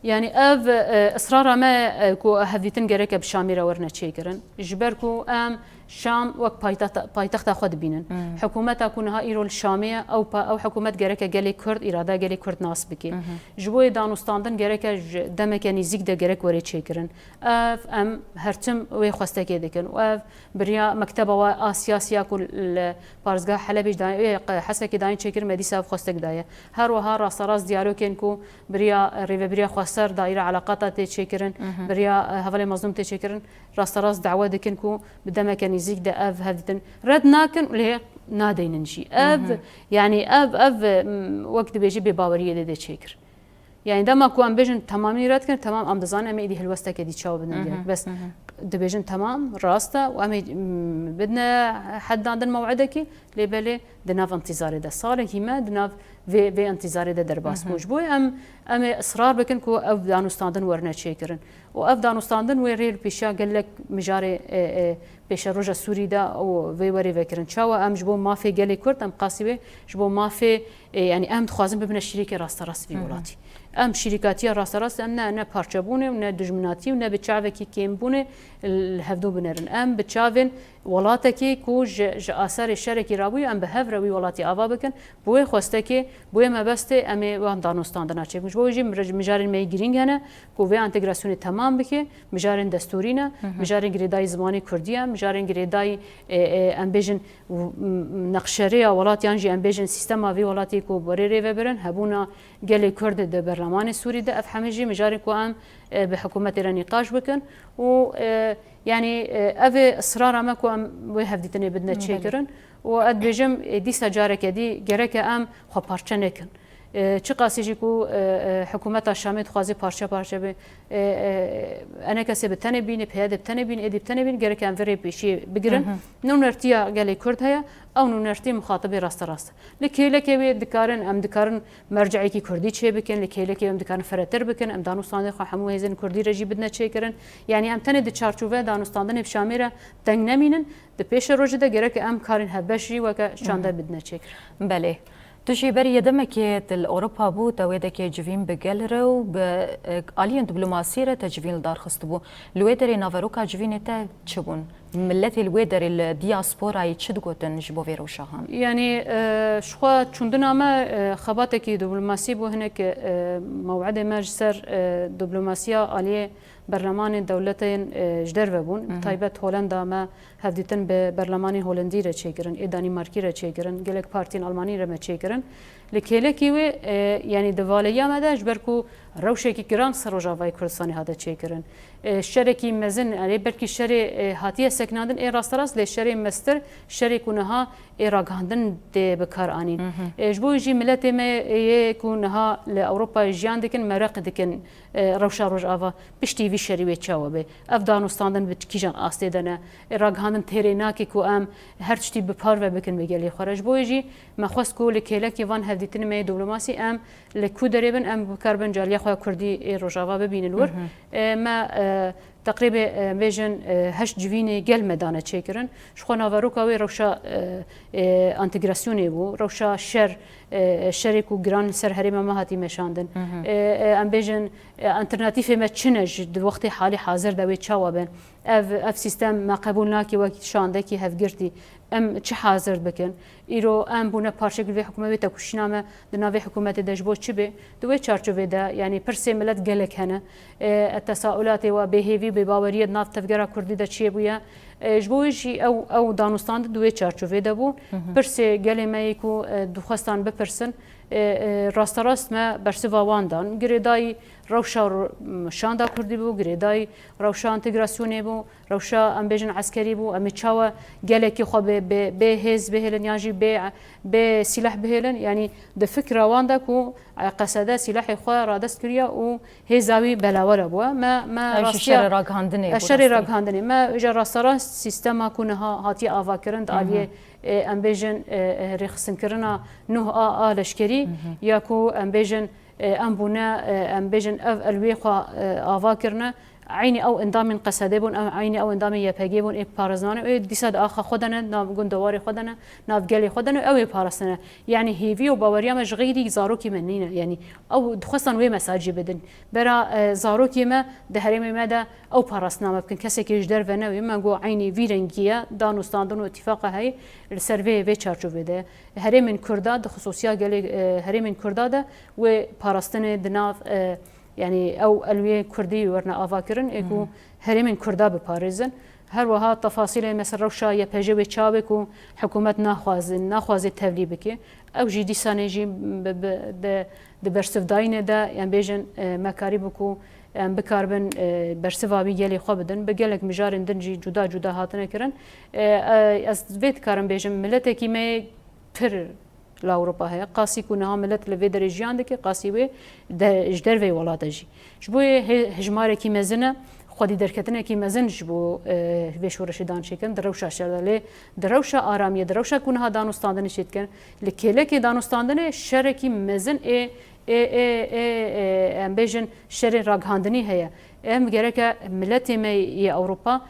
Yanî ev, e, israra me, e, ku hevdîtin gereke bi Şamê re werine çêkirin. Ji ber ku em Şam wek paytexta, paytexta xwe dibînin. Hikûmeta ku niha îro li Şamê ye, ew pa-, ew hikûmet gereke gelê Kurd, îrada gelê Kurd nas bike. Ji bo yê danûstandin gereke ji demeke nîzîk de gerek were çêkirin. Ev em her tim wê xwestekê dikin. Û ev biriya mekteba we a siyasiya ku li Parêzgeha Helebê jî dayîn, ê, qe-, Hesekê dayîn çêkir, me dîsa ev xwestek daye. Her wiha rasterast diyalogên ku biriya, e, rêvebiriya xweser, daîra eleqata tê çêkirin, biriya, e, hevalê Mezlûm tê çêkirin, rasterast dawe dikin ku bi demeke nîzîk de ev hevdîtin red nakin, lê nadeynin jî. Ev, yanî ev, ev, m, wek dibêjî bêbaweriyê dê, dê çêkir. Yani dema ku em bêjin temamî red kirin, temam em dizanin em ê êdî helwesteke dî çawa bidin gerek. Bes dibêjin temam, rast e û em ê, mm, bidine heddandin mew'idekî, lê belê di nav intîzarê de. Salekî me di nav vê, vê intîzarê de derbas bû. Ji bo em, em ê israr bikin ku ev danûstandin werine çêkirin. Û ev danûstandin wê rê li pêşiya gelek mijarê, e, e, pêşeroja Sûrî de û vê werê vekirin. Çawa em ji bo mafê gelê Kurd, em qasî wê ji bo mafê, e, yanî em dixwazin bibine şirîkê rasterast vî welatî. Em şirîkatiya rasterast, em ne, ne parçebûnê û ne dijminatî û ne bi çavekî kêmbûnê li hevdû binerin. Em bi çavên welatekî ku ji, ji asarê şerekî rabûye, em bi hev re wî welatî ava bikin. Bi wê xwestekê, bi wê mebestê em ê wan danûstandina çêkin. Ji bo wê jî mir-, mijarên me yê girîng hene ku vê entegrasyonê temam bike. Mijarên destûrî ne, Hı hı. mijarên girêdayî zimanê kurdî ye, mijarên girêdayî, e, e, em bêjin, w-, m-, nexşerêya welat yan jî em bêjin sîstema vî welatî ku berê rê vebirin, hebûna gelê kurd di berlemanê Sûrî de, ev hemî jî mijarên ku em, e, bi hikûmetê re nîqaş bikin û, e, yanî, e, ev ê israra me ku em wê hevdîtinê bidine Belê. çêkirin û ez dibêjim, e, dîsa careke dî gereke em xwe parçe nekin. E, çiqasî jî ku, e, e, hikûmeta Şamê dixwaze parçe parçe be, e, e, enekesê bi tenê bîne, P Y D bi tenê bîne, êdî bi tenê bîne, gereke em vê rê pêşiyê bigirin. Hı hı. Nûnertiya gelê Kurd heye, ew nûnertî muxatibê rasterast e. Li kêlekê wê dikarin, em dikarin merceyekî kurdî çêbikin, li kêlekê em dikarin firehtir bikin, em danûstandê xwe hemû hêzên kurdî re jî bidine çêkirin. Yanî em tenê di çarçoveya danûstandinê bi Şamê re teng nemînin, di pêşerojê de gereke em karên hevbeş jî weke şande Hı hı. bidine çêkirin. Belê. Tu jî berî yê demekê tu li Ewropa bû, te wêdekê civîn bi gel re û bi, e, aliyên diplomasî re te civîn li dar xistibû. Li wê derê naveroka civînê te çi bûn? Miletê li wê derê li diyasporayê çi digotin ji bo vê rewşa han? Yanî, e, ji xwe çûndina me, e, xebatekî diplomasî bû. Hinek, e, mewedê me ji ser, e, diplomasiya aliyê berlemanên dewletên, e, ji derve bûn. Hı hı. Taybet Holenda me hevdîtin bi berlemanên Holendî re çêkirin, ê Danîmarkî re çêkirin, gelek partiyên Almanî re me çêkirin. Li kêlekî wê, e, yanî di valeya me de ji ber ku rewşekî giran ser Rojavayê Kurdistanê hate çêkirin. E, şerekî mezin, yanî belkî şerê, e, hatiye sekinandin ê rasterast, lê şerê mestir, şerê ku niha ê ragihandin tê bi kar anîn. Hı hı. E, ji bo jî miletê me yê ku niha li Ewropayê jiyan dikin, mereq dikin, e, rewşa Rojava piştî vî şerî wê çawa be. Ev danûstandin bi kîjan astê de ne. E, ragihandin têrê nake ku em her tiştî bi parve bikin bi gelê xwe re. Ji bo wê jî me xwest ku li kêlekê van hevdîtinê me yê diplomasî em li ku derê bin, em bikaribin caliya xwe ya kurdî ê Rojava bibînin wir. Hı hı. E, me, e, teqrîbê, e, bêjin, e, heşt civînê gel me dane çêkirin. Ji xwe naveroka wê rewşa, e, e, entegrasyonê bû, rewşa şer, e, şerê ku giran li ser herêma me hatî meşandin. Hı hı. E, e, em bêjin, e, alternatîfê me çi ne ji di wextê halî hazir de wê çawa bin? Ev, ev sîstem me qebûl nake wek şandekî hevgirtî. Em çi hazir bikin? Îro em bûne parçek li vê hikûmetê, wê tekoşîna me di nav vê hikûmetê de ji bo çi bê? Di wê çarçovê de, yanî pirsê milet gelek hene. E, tesaulatê we bêhêvî û bêbaweriyê di nav tevgera kurdî de çêbûye. E, ji bo wê jî ew, ew danûstandin di wê çarçovê de bû. Hı hı. Pirsê gelê me yê ku, e, dixwestan bipirsin, e, e, rasterast me bersiva wan dan. Girêdayî rewşa ro-, şanda kurdî bû, girêdayî rewşa entegrasyonê bû, rewşa, em bêjin, eskerî bû. Em ê çawa gelekî xwe bê, bê, bê hêz bihêlin yan jî bê, bê sîleh bihêlin? Yanî di fikra wan de ku, e, Qesede sîlehê xwe radest kiriye û hêza wî belawela bûye. Me, me Ev jî rastiya şerê ragihandinê bû, şerê rastiya. ragihandinê. Me îja rasterast sîstema ku niha hatiye avakirin di Hı hı. aliyê, e, em bêjin, e, e, rêxistinkirina nuh A A leşkerî Hı hı. ya ku em bêjin, e, em bûne, e, em bêjin ev elwê xwe, e, ava kirine. Eynî ew endamên Qesedê bûn, ew eynî ew endamên Y P G bûn, ê parêzane, ê dîsa di axa xwe de ne, nav gundewarê xwe de ne, nav gelê xwe de ne, ew ê parastine. Yanî hêvî û baweriya me ji xeyrî zarokê me nîne. Yanî ew dixwestan wê mesajê bidin. Bera, e, zarokê me di herêmê me de ew parastina me bikin. Kesekî ji derve newê, me got eynî vî rengî ye, danûstandin û îtîfaqa heyî li ser vê, vê çarçovê de. Herêmên Kurda, di xisûsiya gelê, e, herêmên Kurda de wê parastinê di nav, e, yanî ew elwiyê Kurdî werine avakirin, ê ku Hı hı. herêmên Kurda biparêzin. Her wiha tefasîlê mesela rewşa Y P G wê çawa be ku hikûmet naxwaze, naxwaze tevlî bike. Ew jî dîsanê jî bi, bi, di, di bersivdayînê de, em bêjin, e, me karî bû ku em bikaribin, e, bersiva wî gelê xwe bidin. Bi gelek mijarên din jî cuda cuda hatine kirin. E, e, ez vê dikarim bêjim, miletekî me pir li Ewropa heye. Qasî ku niha milet li vê derê jiyan dike, qasî wê de, ji derveyî welate jî. Ji bo yê hê-, hejmarekî mezin e, xwedî derketinekî mezin ji bo, e, vê şoreşê dan çêkirin. Di rewşa şer de lê, di rewşa aramiyê, di rewşa ku niha danûstandinê çêdikin, li kêlekê danûstandinê şerekî mezin ê, ê, ê, ê, ê, em bêjin şerê ragihandinî heye. Em gereke miletê me yê Ewropa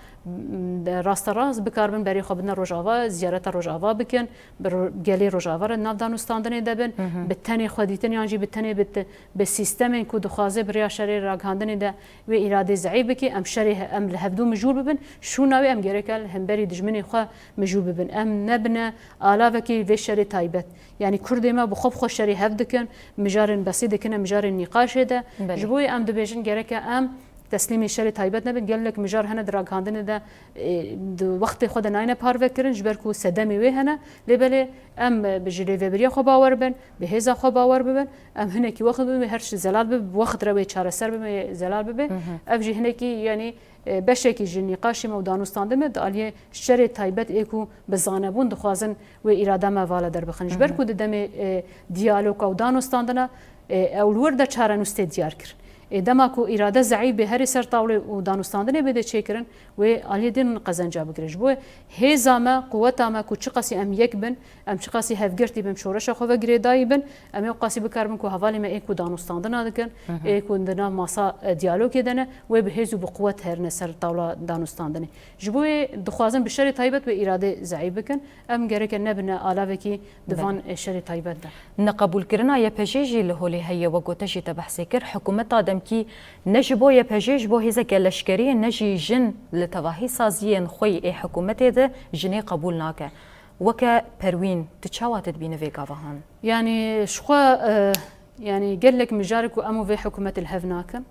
rasterast bikaribin berê xwe bidine Rojava, ziyareta Rojava bikin, bi ro-, gelê Rojava re nav danûstandinê de bin, bi tenê xwedîtin yan jî bi tenê bi te-, bi sîstemên ku dixwaze bi rêya şerê ragihandinê de wê îradê zeîf bike, em şerê he-, em li hevdû mijûl bibin, şûna wê em gereke li hemberî dijminê xwe mijûl bibin. Em nebine alavekî vê şerê taybet. Yanî Kurdê me bi xwe bi xwe şerê hev dikin, mijarên besî dikine mijarên nîqaşê de. Belê. Ji bo wê em dibêjin gereke em teslîmê şerê taybet nebin. Gelek mijar hene di ragihandinê de, e, di wextê xwe de nayne parve kirin, ji ber ku sedemê wê hene. Lê belê em, e, bi ji rêvebiriya xwe bawer bin, bi hêza xwe bawer bibin, em hinekî wext bibin, her tişt zelal bibe, bi wext re wê çareser bibe, wê zelal bibe. Ev jî hinekî, yanî, e, beşekî ji nîqaşê me û danûstandin me di aliyê şerê taybet ê ku bi zanebûn dixwazin wê îrada me vala derbixin. Ji ber ku di demê, e, diyaloga û danûstandina, e, ew li wir de çarenûs tê diyar kirin. Ê dema ku îrade zeîf bê herî ser tawlê û danûstandinê bê dê çêkirin, wê aliyê din qezenca bigire. Ji bo hêza me, quweta me ku çiqasî em yek bin, em çiqasî hevgirtî bin, şoreşa xwe ve girêdayî bin, em ê qasî bikaribin ku hevalê me ê ku danûstandina dikin, ê ku di nav masa, e, diyalogê de ne, wê bi hêz û bi quwet herine ser tawla danûstandinê. Ji bo wê dixwazin bi şerê taybet wê îradê zeîf bikin, em gereke nebine alavekî di van, e, şerê taybet de. Neqebûlkirina Y P J jî li holê heye, wek ku te jî te behsê kir. Hikûmeta demkî ne ji bo Y P J, ji bo hêzeke leşkerî ye, ne jî jin li tevahî saziyên xwe yê hikûmetê de jinê qebûl nake. Weke Perwîn, tu çawa te dibînî vê gava han? Yanî ji xwe, e, yanî gelek mijarê ku em û vê hikûmetê li hev nakin.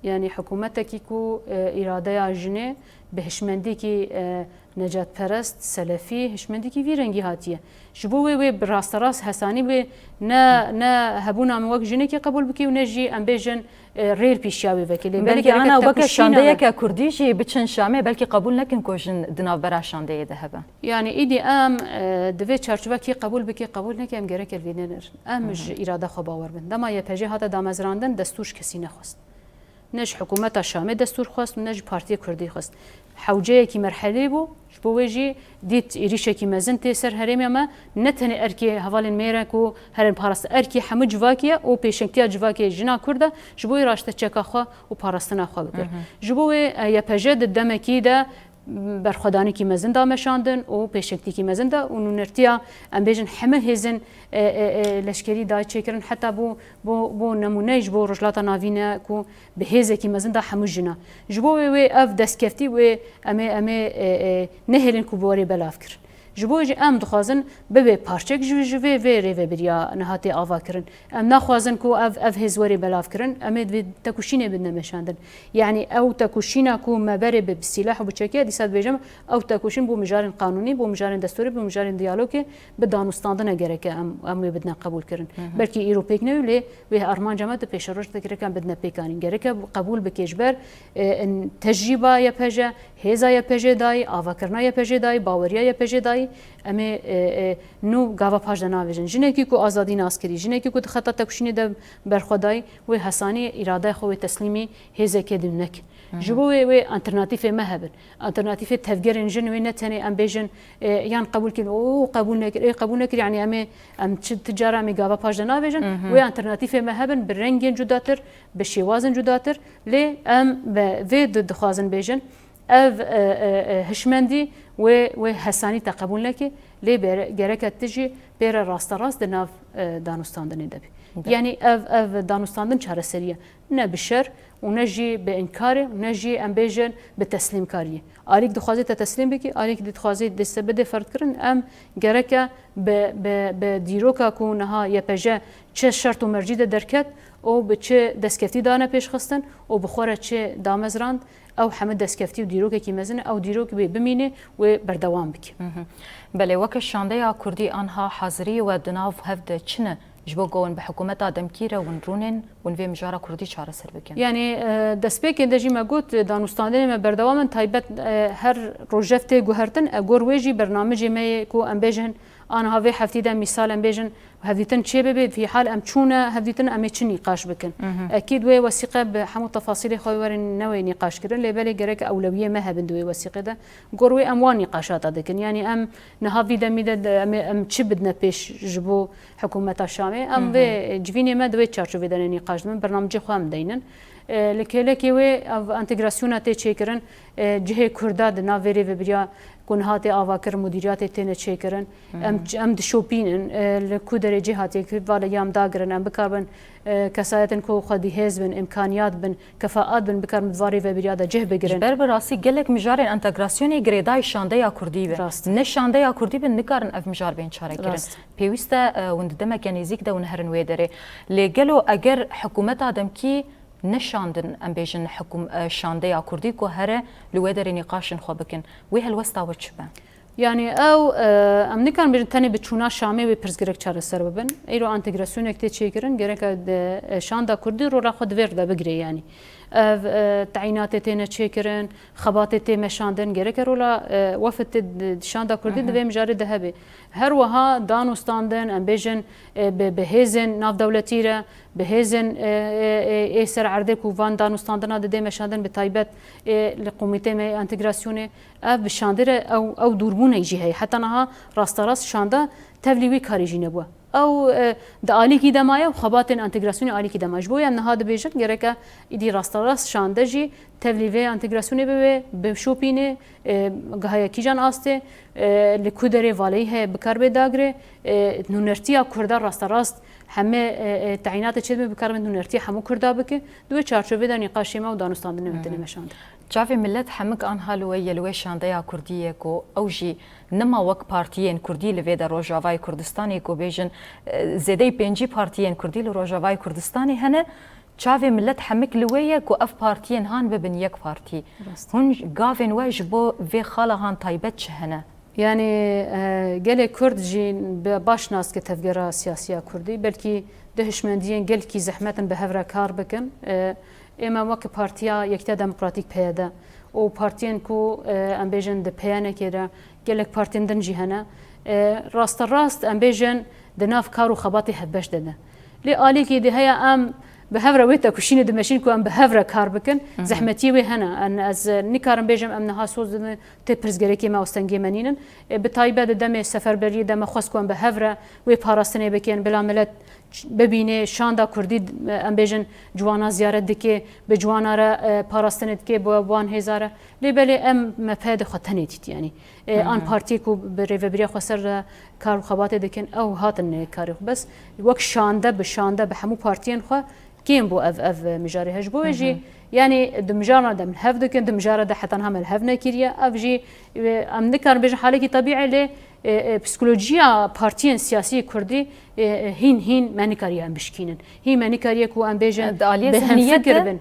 Yanî hikûmetekî ku, e, îradeya jinê bi hişmendîkî, e, necatperest, selefî, hişmendîkî vî rengî hatiye. Ji bo wê, wê bi rasterast hesanî wê ne, ne hebûna min wek jinekê qebûl bike û ne jî em bêjin, e, rêr pêşiya wê veke. Lê belê Belkî gereke ana weke tekuşîna şandeyeke kurdî jî biçin Şamê, belkî qebûl nekin ku jin di navbera şandeyê de hebe. Yanî îdî em, e, di vê çarçovekî qebûl bike, qebûl neke, em gereke li vê nêrin. Em ji îrada xwe bawer bin. Dema Y P J hate damezrandin, destûr ji kesî nexwest. Ne ji hikûmeta Şamê destûr xwest û ne ji Partiyê Kurdî xwest. Hewceyekî merhelê bû, ji bo wê jî dît êrîşekî mezin tê ser herêmê me, ne tenê erkê hevalên me re ku herin parastin, erkê hemû civakê ye û pêşengtiya civakê jina Kurd e, ji bo wê raşte çeka xwe û parastina xwe bikir. Ji bo wê, e, Y P J di demekî de berxwedanekî mezin da meşandin û pêşengtîkî mezin da û nûnertiya, em bêjin, hemî hêzên, e, e, e, leşkerî da çêkirin, heta bo, bo, bo nemûneyê ji bo Rojhilata Navîn e ku bi hêzekî mezin da hemû jina. Ji bo wê, wê ev destkeftî wê em ê, em ê, e, e, nehêlin ku bi werê belav kirin. Ji bo jî em dixwazin bibe parçek ji, ji vê, vê rêvebiriya niha tê ava kirin. Em naxwazin ku ev, ev hêz werê belav kirin. Em ê di vê tekoşînê bidine meşandin. Yanî ew tekoşîna ku me berê bi, bi sîlah û bi çekê, dîsa dibêjim, ew tekoşîn bo mijarên qanûnî, bo mijarên destûrî, bo mijarên diyalogê, bi danûstandine gereke em, em wê bidine qebûl kirin. Belkî îro pêk neyû, lê wê armanca me di pêşeroj de gereke em bidine pêkanîn. Gereke qebûl bike ji ber, e, in tecrîba Y P J, hêza Y P J dayî, avakirina Y P J dayî, baweriya Y P J dayî, em ê, e, e, nû gava paş de navêjin. Jinekî ku azadî nas kirî, jinekî ku di xeta tekoşînê de berxwe dayî, wê hesanî îradeya xwe wê teslîmî hêzekê din nekin. Ji bo wê, wê alternatîfê me hebin. Alternatîfê tevgerên jin wê ne tenê em bêjin, e, yan qebûl kirin, o qebûl nekir, ê qebûl nekir, yanî em ê, em çi, ti cara em ê gava paş de navêjin. Wê alternatîfê me hebin bi rengên cudatir, bi şêwazên cudatir. Lê em bi vê di, dixwazin bêjin, ev, e, e, e, hişmendî wê, wê hesanî te qebûl neke, lê bere-, gereke tu jî pê re rasterast di nav, e, danûstandinê de bî. Yanî ev, ev danûstandin çareserî ye. Ne bi şer û ne jî bi înkarê û ne jî em bêjin bi teslîmkariyê. Alîk dixwazê te teslîm bikî, alîk dixwazê deste bidê ferdkirin, em gereke bi, bi, bi dîroka ku niha Y P J çi şert û mercî de derket û bi çi destkeftî dane pêşxistin û bi xwe re çi damezrand, ew hemû destkeftî û dîrokekî mezin e, ew dîrok wê bimîne, wê berdewam bike. Belê, weke şandeya Kurdî anha hazirî we di nav hev de çi ne? Ji bo ku hûn bi hikûmeta demkî re hûn rûnên, hûn vê mijara kurdî çareser bikin. Yanî, e, destpêkê de jî me got, e, danûstandinê me berdewam in, taybet, e, her rojevê tê guhertin, e, gor wê jî bernamijê me yê ku em bêjin, aniha vê heftî de mîsal em bêjin, hevdîtin çê bibe, fîhal em çûne hevdîtin, em ê çi nîqaş bikin. Ekîd wê wesîqe bi hemû tefasîlê xwe werin ne wê nîqaş kirin, lê belê gerek ewlewiyê me hebin di wê wesîqê de. Gor wê em wan nîqaşata dikin. Yanî em niha vî demî de, de em ê, em çi bidine pêş ji bo hikûmeta Şamê? Em vê civînê me di wê çarçovê de ne nîqaş dibin, bernamecê xwe em deynin. E, li kêlekê wê ev entegrasyona tê çêkirin, e, cihê Kurda di nav vê rêvebiriya ku niha tê avakirin, mudîriyatê têne çêkirin. Em, em dişopînin, e, li ku derê cê hatiye ki vala ya em dagirin, em bikarbin, e, kesayetên ku xwedî hêz bin, îmkaniyat bin, kefaat bin, bikarin di va rêvebiriya de cih bigirin. Ji ber bi rastî gelek mijarên entegrasyonê girêdayî şandeya kurdî be. Rast. Ne şandeya kurdî bin, nikarin ev mijar bên çarekirin. Rast. Pêwîst e, e, hûn di demeke nêzîk de hûn herin wê derê. Lê gelo eger hikûmeta demkî ne şandin, em bêjin hikûm-, e, şandeya kurdî ku here li wê derê nîqaşên xwe bikin, wê helwesta we çi be? Yani ew, e, em nikarin bêjin tenê bi çûna Şamê wê pirsgirêk çareser bibin. Îro entegrasyonek tê çêkirin, gerek e, e, şanda kurdî rola xwe di vê re de bigire yani. Ev, e, teyînatê têne çêkirin, xebatê tê meşandin, gerek e rola, e, wefd tê di, di şanda kurdî di vê mijarê de hebe. Her wiha danûstandin, em bêjin, e, bi, bi hêzên navdewletî re, bi hêzên, e, e, e, ê ser erdê ku van danûstandina didê meşandin, bi taybet, e, li komîtê me entegrasyonê, ev bi şandê re ew, ew dûrbûnê jî heye. Heta niha rasterast şanda tevlî wî karî jî nebû. Ew, e, di alîkî de maye û xebatên entegrasyonê alîkî de maye. Ji bo em niha dibêjin, gereke îdî rasterast şande jî tevlî vê entegrasyonê bibe, bişopîne, e, gihaye kîjan astê, e, li ku derê valeyî heye bikar bê dagirê, e, nûnertiya Kurda rasterast heme, e, e, teyînatê çêdibe bikar bê nûnertiya hemû Kurda bike. Di wê çarçovê de nîqaşê me û danûstandinê me têne meşandin. Çavê milet hemik anha li we ye, li wê şandeya kurdî ye ku ew jî nema wek partiyên kurdî li vê de Rojavayê Kurdistanê ku bêjin, e, zêdeyî pêncî partiyên kurdî li Rojavayê Kurdistanê hene. Çavê milet hemik li wê ye ku ev partiyên han bibin yek partî. Rast. Hûn gavên we ji bo vê xala han taybet çi hene? Yani, e, gelê Kurd jî be-, baş nas ke tevgera siyasiya Kurdî, belkî di hişmendiyên gelkî zehmet in bi hev re kar bikin. E, ê me wek Partiya Yekîtiya Demokratîk, P Y D, û partiyên ku, e, em bêjin di peyanekê de gelek partiyên din jî hene. E, rasterast em bêjin di nav kar û xebatê hevbeş de ne. Lê alîkî di heye em bi hev re wê tekoşînê dimeşîn ku em bi hev re kar bikin, zehmetiyê wê hene. En, ez nikarim bêjim em niha soz didin tê pirsgirêkê me û stengê me nînin. E, bi taybet di demê seferberiyê de me xwest ku em bi hev re wê parastinê bikin, bila milet bibîne şanda kurdî, em bêjin ciwana ziyaret dike, bi ciwana re, e, parastinê dike, bi wan hêza re. Lê belê em M P D xwe tenê dît, yanî, e, an partiyê ku bi rêvebiriya xweser re kar û xebatê dikin, ew hatin karê xwe. Bes wek şande bi şande bi hemû partiyên xwe kêm bû ev, ev mijarê he. Ji bo wê jî, yanî di mijara de min hev dikin, di mijara de heta niha me li hev nekiriye. Ev jî, e, em nikarin bêjin halekî tebî ye, lê, e, e, psikolojiya partiyên siyasî kurdî, e, e, hîn hîn me nikariye em bişkînin. Hîn me nikariye ku em bêjin, e, di aliyê bi zihniyet hemfikir de bin.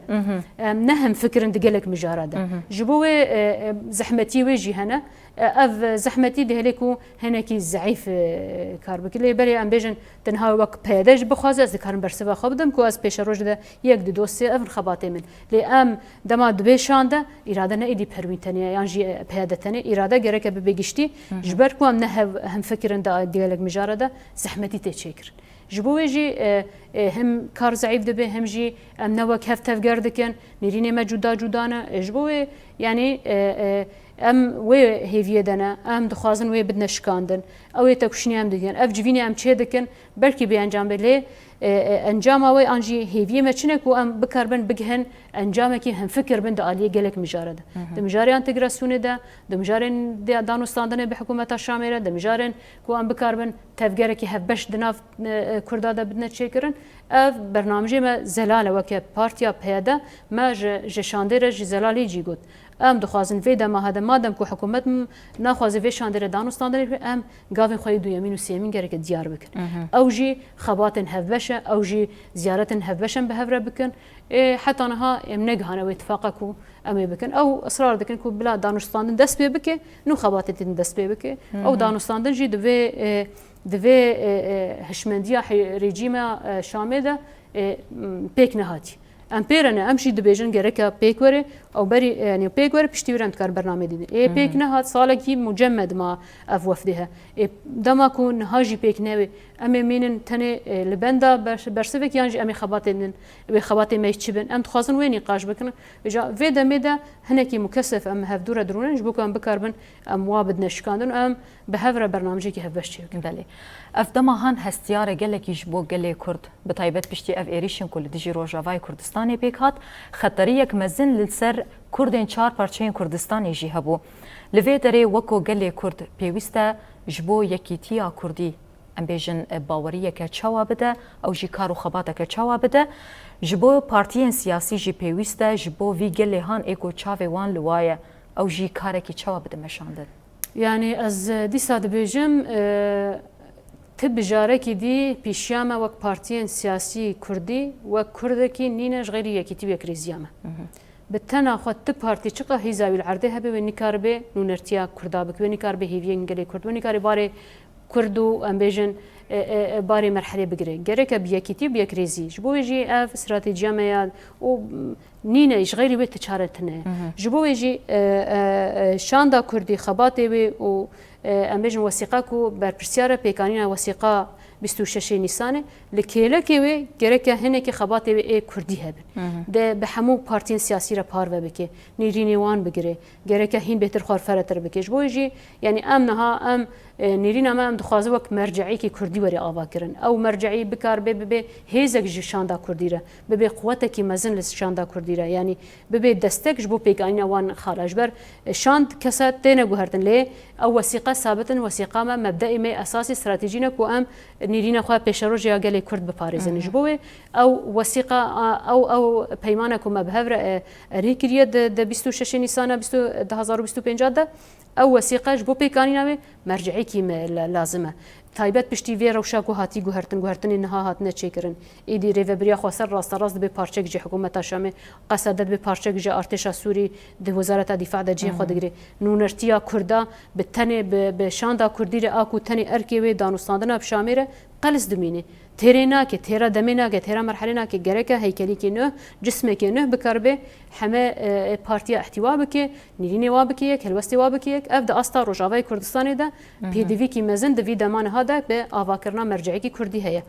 Em ne hemfikir in di gelek mijara de. Ji bo wê, e, e, zehmetî wê jî hene. E, ev zehmetî dihêle ku hinekî zeîf, e, kar bike. Lê belê em bêjin, tenha wek P Y D jî bixwaze, ez dikarim bersiva xwe bidim ku ez pêşerojê de yek, du, dosyê, ev in xebatê min. Lê em dema dibê şande, îrade ne êdî Perwîn tenê ye, yan jî P Y D tenê, îrade gereke bibe giştî, ji ber ku em ne hev-, hemfikir in di gelek mijara de, zehmetî tê çêkirin. Ji bo wê jî, e, e, hem kar zeîf dibe, hem jî em ne wek hev tevger dikin, nêrînê me cuda cuda ne. E, ji bo wê, yanî, e, e, em wê hêviyê de ne, em dixwazin wê bidine şikandin. Ew ê tekoşînê em dikin. Ev civînê em çê dikin, belkî bê encam be, lê, e, e, encama wê an jî hêviyê me çi ne ku em bikaribin bigihin encamekî hemfikir bin di aliyê gelek mijara de. Di mijarê entegrasyonê de, di mijarên de-, danûstandinê bi hikûmeta Şamê re, di mijarên ku em bikaribin tevgerekî hevbeş di nav, e, e, Kurda de bidine çêkirin. Ev bernamijê me zelal e, weke partiya P Y D me ji, ji şandê re jî zelalî jî got. Em dixwazin vê dema hede, madem ku hikûmet m-, naxwaze vê şandê re danûstandinê bike, em gavên xwe yê duyemîn û sêyemîn gereke diyar bikin. Ew jî xebatên hevbeş e, ew jî ziyaretên hevbeş em bi hev re bikin. Ê, heta niha em negihane wê tifaqa ku em ê bikin. Ew israr dikin ku bila danûstandin dest pê bike, nû xebatê din dest pê bike. Ew danûstandin jî divê, e, divê, e, e, hişmendiya he-, rejîma, e, Şamê de, e, m, pêk nehatî. Em pê re ne, em jî dibêjin gereke pêk were, ew berî, e, yanî pêk were, piştî wî re em dikarin bernameyê dînin. Ê pêk nehat, salekî mucemmed ma ev wefdê he. Ê, dema ku niha jî pêk newê, Em ê mînin tenê, e, li benda ber-, bersivek yan jî em ê xebatê din, wê xebatê me çi bin? Em dixwazin wê nîqaş bikin. Îja vê demê de hinekî mukesef em hevdû re dirûnin ji bo ku em bikarbin em wa bidine şikandin û em bi hev re bernamejekî hevbeş çêbikin. Belê. Ev dema han hestiyar e gelekî ji bo gelê Kurd, bi taybet piştî ev êrîşên ku li dijî Rojavayê Kurdistanê pêk hat, xeteriyek mezin li ser Kurdên çar parçeyên Kurdistanê jî hebû. Li vê derê weko gelê Kurd pêwîst e ji bo yekîtiya Kurdî, em bêjin, e, baweriyeke çawa bide, ew jî kar û xebateke çawa bide. Ji bo partiyên siyasî jî pêwîst e, ji bo vî gelê han ê ku çavê wan li wa ye, ew jî karekî çawa bide meşandin? Yanî ez, e, dîsa dibêjim, e, ti bijarekî dî pîşiya me wek partiyên siyasî kurdî, wek kurdekî nîne ji xeyrî yekîtî û yekrêziya me. Bi tena xwe ti partî çiqa hîza wî li erdê hebe, wê nikaribe nûnertiya kurda bike, wê nikaribe hêviyên gelê kurd, wê nikaribe barê kurd û, em bêjin, e, e, e, barê merhelê bigire. Gereke bi yekîtî û bi yekrêzî. Ji bo wê jî ev stratejiya me ya û, m, nîne, ji xeyrî wê ti çare tune. Ji bo wê jî, e, e, e, şanda kurdî, xebatê wê û, e, em bêjin wesîqa ku berpirsiyar e, pêkanîna wesîqa bîst û şeşê Nîsanê, li kêlekê wê gereke hinekî xebatê wê ê kurdî hebin. De bi hemû partiyên siyasî re parve bike, nêrînê wan bigire, gereke hîn bêtir xwe ferehtir bike. Ji bo wê jî, yanî em niha, em, e, nêrîna me em dixwazin wek merceekî kurdî were avakirin. Ew merceî bikaribe bibe hêzek ji şanda kurdî re, bibe quwetekî mezin li şanda kurdî re. Yanî bibe destek ji bo pêkanîna wan xala. Ji ber, e, şand kese têne guhertin, lê ew wesîqe sabit in, wesîqa me, mebdeê me esasî, stratejî ne ku em nêrîna xwe pêşerojê ya gelê kurd biparêzin. Ji bo wê ew wesîqa, a, ew, ew peymana ku me bi hev re, e, erê kiriye di, di bîst û şeşê Nîsana bîst û, du hezar û bîst û pênc de, ew wesîqe ji bo pêkanîna wê merceekî me la-, lazim e. Taybet piştî vê rewşa ku hatî guhertin, guhertinê niha hatine çêkirin. Êdî rêvebiriya xweser rasterast dibe parçek ji hikûmeta Şamê, Qesede dibe parçek ji artêşa Sûrî, di Wezareta Dîfa de cihê xwe digire. Nûnertiya Kurda bi tenê bi, bi şanda Kurdî re a ku tenê erkê wê danûstandina bi Şamê re qels dimîne. Têrê nake, têra demê nake, têra merhelê nake, gereke heykelîkê nû, cismekê nû bikaribe heme, e, e, partiya îhtîwa bike, nêrînê wa bike yek, helwestê wa bike yek. Ev di asta Rojavayê Kurdistanê de pêdivîkî mezin di vî dema niha de bi avakirina merceekî kurdî heye.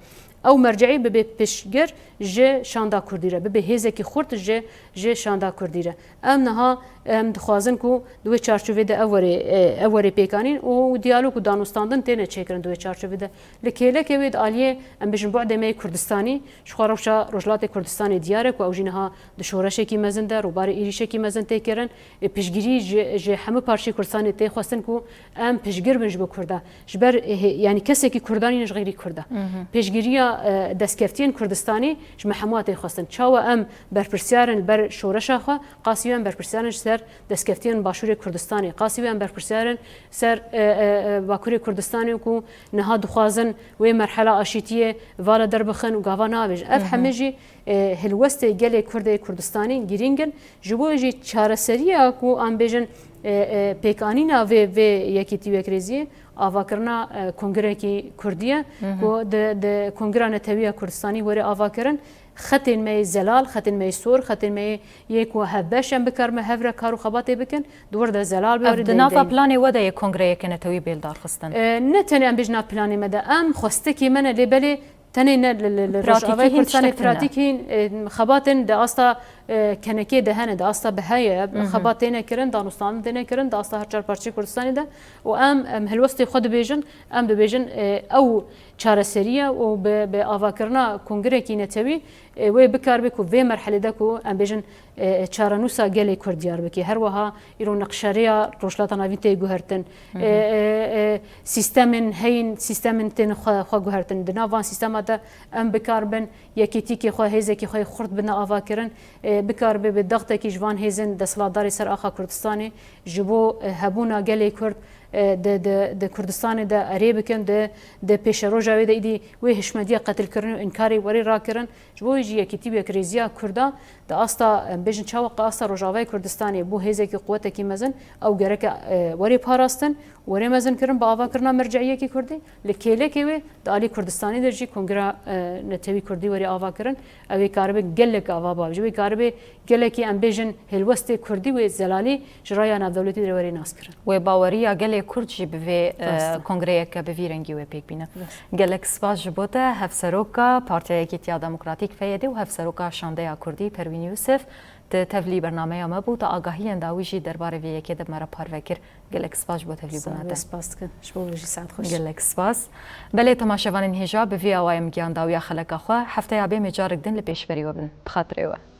Ew merceê bibe piştgir ji şanda kurdî re, bibe hêzekî xurt ji, ji şanda kurdî re. Em niha, em dixwazin ku di wê çarçovê de ev were, e, ev were pêkanîn û diyalog û danûstandin têne çêkirin di wê çarçovê de. Li kêlekê wê di aliyê, em bêjin, bu'dê me yê Kurdistanî, ji xwe rewşa Rojhilatê Kurdistanê diyar e ku ew jî niha di şoreşekî mezin de, rûbarê êrîşekî mezin tê kirin. E, piştgirî ji, ji hemû parçeyê Kurdistanê tê xwestin ku em piştgir bin ji bo Kurda. Ji ber, e, he-, yanî kesekî Kurda nîne ji xeyrî Kurda. Piştgiriya, e, destkeftiyên Kurdistanî ji me hemû tê xwestin. Çawa em berpirsiyar in li ber şoreşa xwe, qasî wê em berpirsiyar in ji ser destkeftiyên Başûrê Kurdistanê, qasî wê em berpirsiyar in ser, e, e, e, Bakurê Kurdistanê ku niha dixwazin wê merhela aşîtiyê vala derbixin û gava nabêjin. Ev hemî jî, e, hilwestê gelê Kurd ê Kurdistanî girîng in. Ji bo jî çareseriya ku em bêjin, e, e, pêkanîna vê, vê yekîtî û yekrêziyê, avakirina, e, kongrekî kurdî ye ku di, di Kongra Netewî ya Kurdistanî were avakirin. Xetên me yê zelal, xetên me yê sor, xetên me yê, yê ku hevbeş em bikarin hev re kar û xebatê bikin, di wir de zelal be. Ev di nava planê we de yê kongreyeke netewî bê lidarxistin? E, ne tenê em bêjin nav planê me de. Em xwestekê me ne, lê belê tenê ne li, li, li Rojavayê Kurdistanê pratîkî hîn, e, xebatên di asta, e, kenekê de hene, di asta bi heye, xebat têne kirin, danûstandin têne kirin, di asta her çar parçeyê Kurdistanê de. Û em, em helwestê xwe dibêjin, em dibêjin, e, ew çareseriye û bi, bi avakirina kongrekî netewî, e, wê bikaribe ku vê merhelê de ku em bêjin, e, çarenûsa gelê Kurd diyar bike. Her wiha îro neqşereya Rojhilata Navîn tê guhertin. E, e, e, sîstemên heyîn, sîstemên tên xwe, xwe guhertin. Di nav van sîstema de em bikaribin yekîtîkê xwe, hêzekî xwe yê xurt bidine avakirin, e, bikaribe bi dextekî ji van hêzên desthilatdarê ser axa Kurdistanê ji bo, e, hebûna gelê Kurd, e, di, di, di Kurdistanê de erê bikin, di, di pêşeroja wê de îdî wê hişmediya qetilkirin û înkarê werê rakirin. Ji bo wê jî yekîtî û yekrêziya Kurda di asta, em bêjin, çawa qe asta Rojavayê Kurdistanê bû hêzekî quwetekî mezin, ew gereke, e, werê parastin, werê mezinkirin bi avakirina merceiyekî Kurdî. Li kêlekê wê di alî Kurdistanê de jî Kongra, e, Netewî Kurdî werê avakirin. Ew ê karibe gelek ava ba. Ji wê karibe gelekî, em bêjin, helwestê Kurdî wê zelalî ji raya navdewletî de werê naskirin. Wê baweriya gelê Kurd jî bi vê, e, Rast e. kongreyeke bi vî rengî wê pêk bîne. Rast. Gelek spas ji bo te, Hevseroka Partiya Yekîtiya Demokratîk, P Y D, û Hevseroka Şandeya Kurdî, Perwîn Yûsif, tu tevlî bernameya me bû, tu agahiyên dawî jî derbarê vê yekê de bi me re parve kir. Gelek spas ji bo tevlî bûna te. Spas dikin. Ji bo we jî saet xweş. Gelek spas. Belê, temaşevanên hêja, bi vî awayê em gihan dawiya xeleka xwe. Hefteya bê me carek din li pêşberî we bin. Bi xatirê we.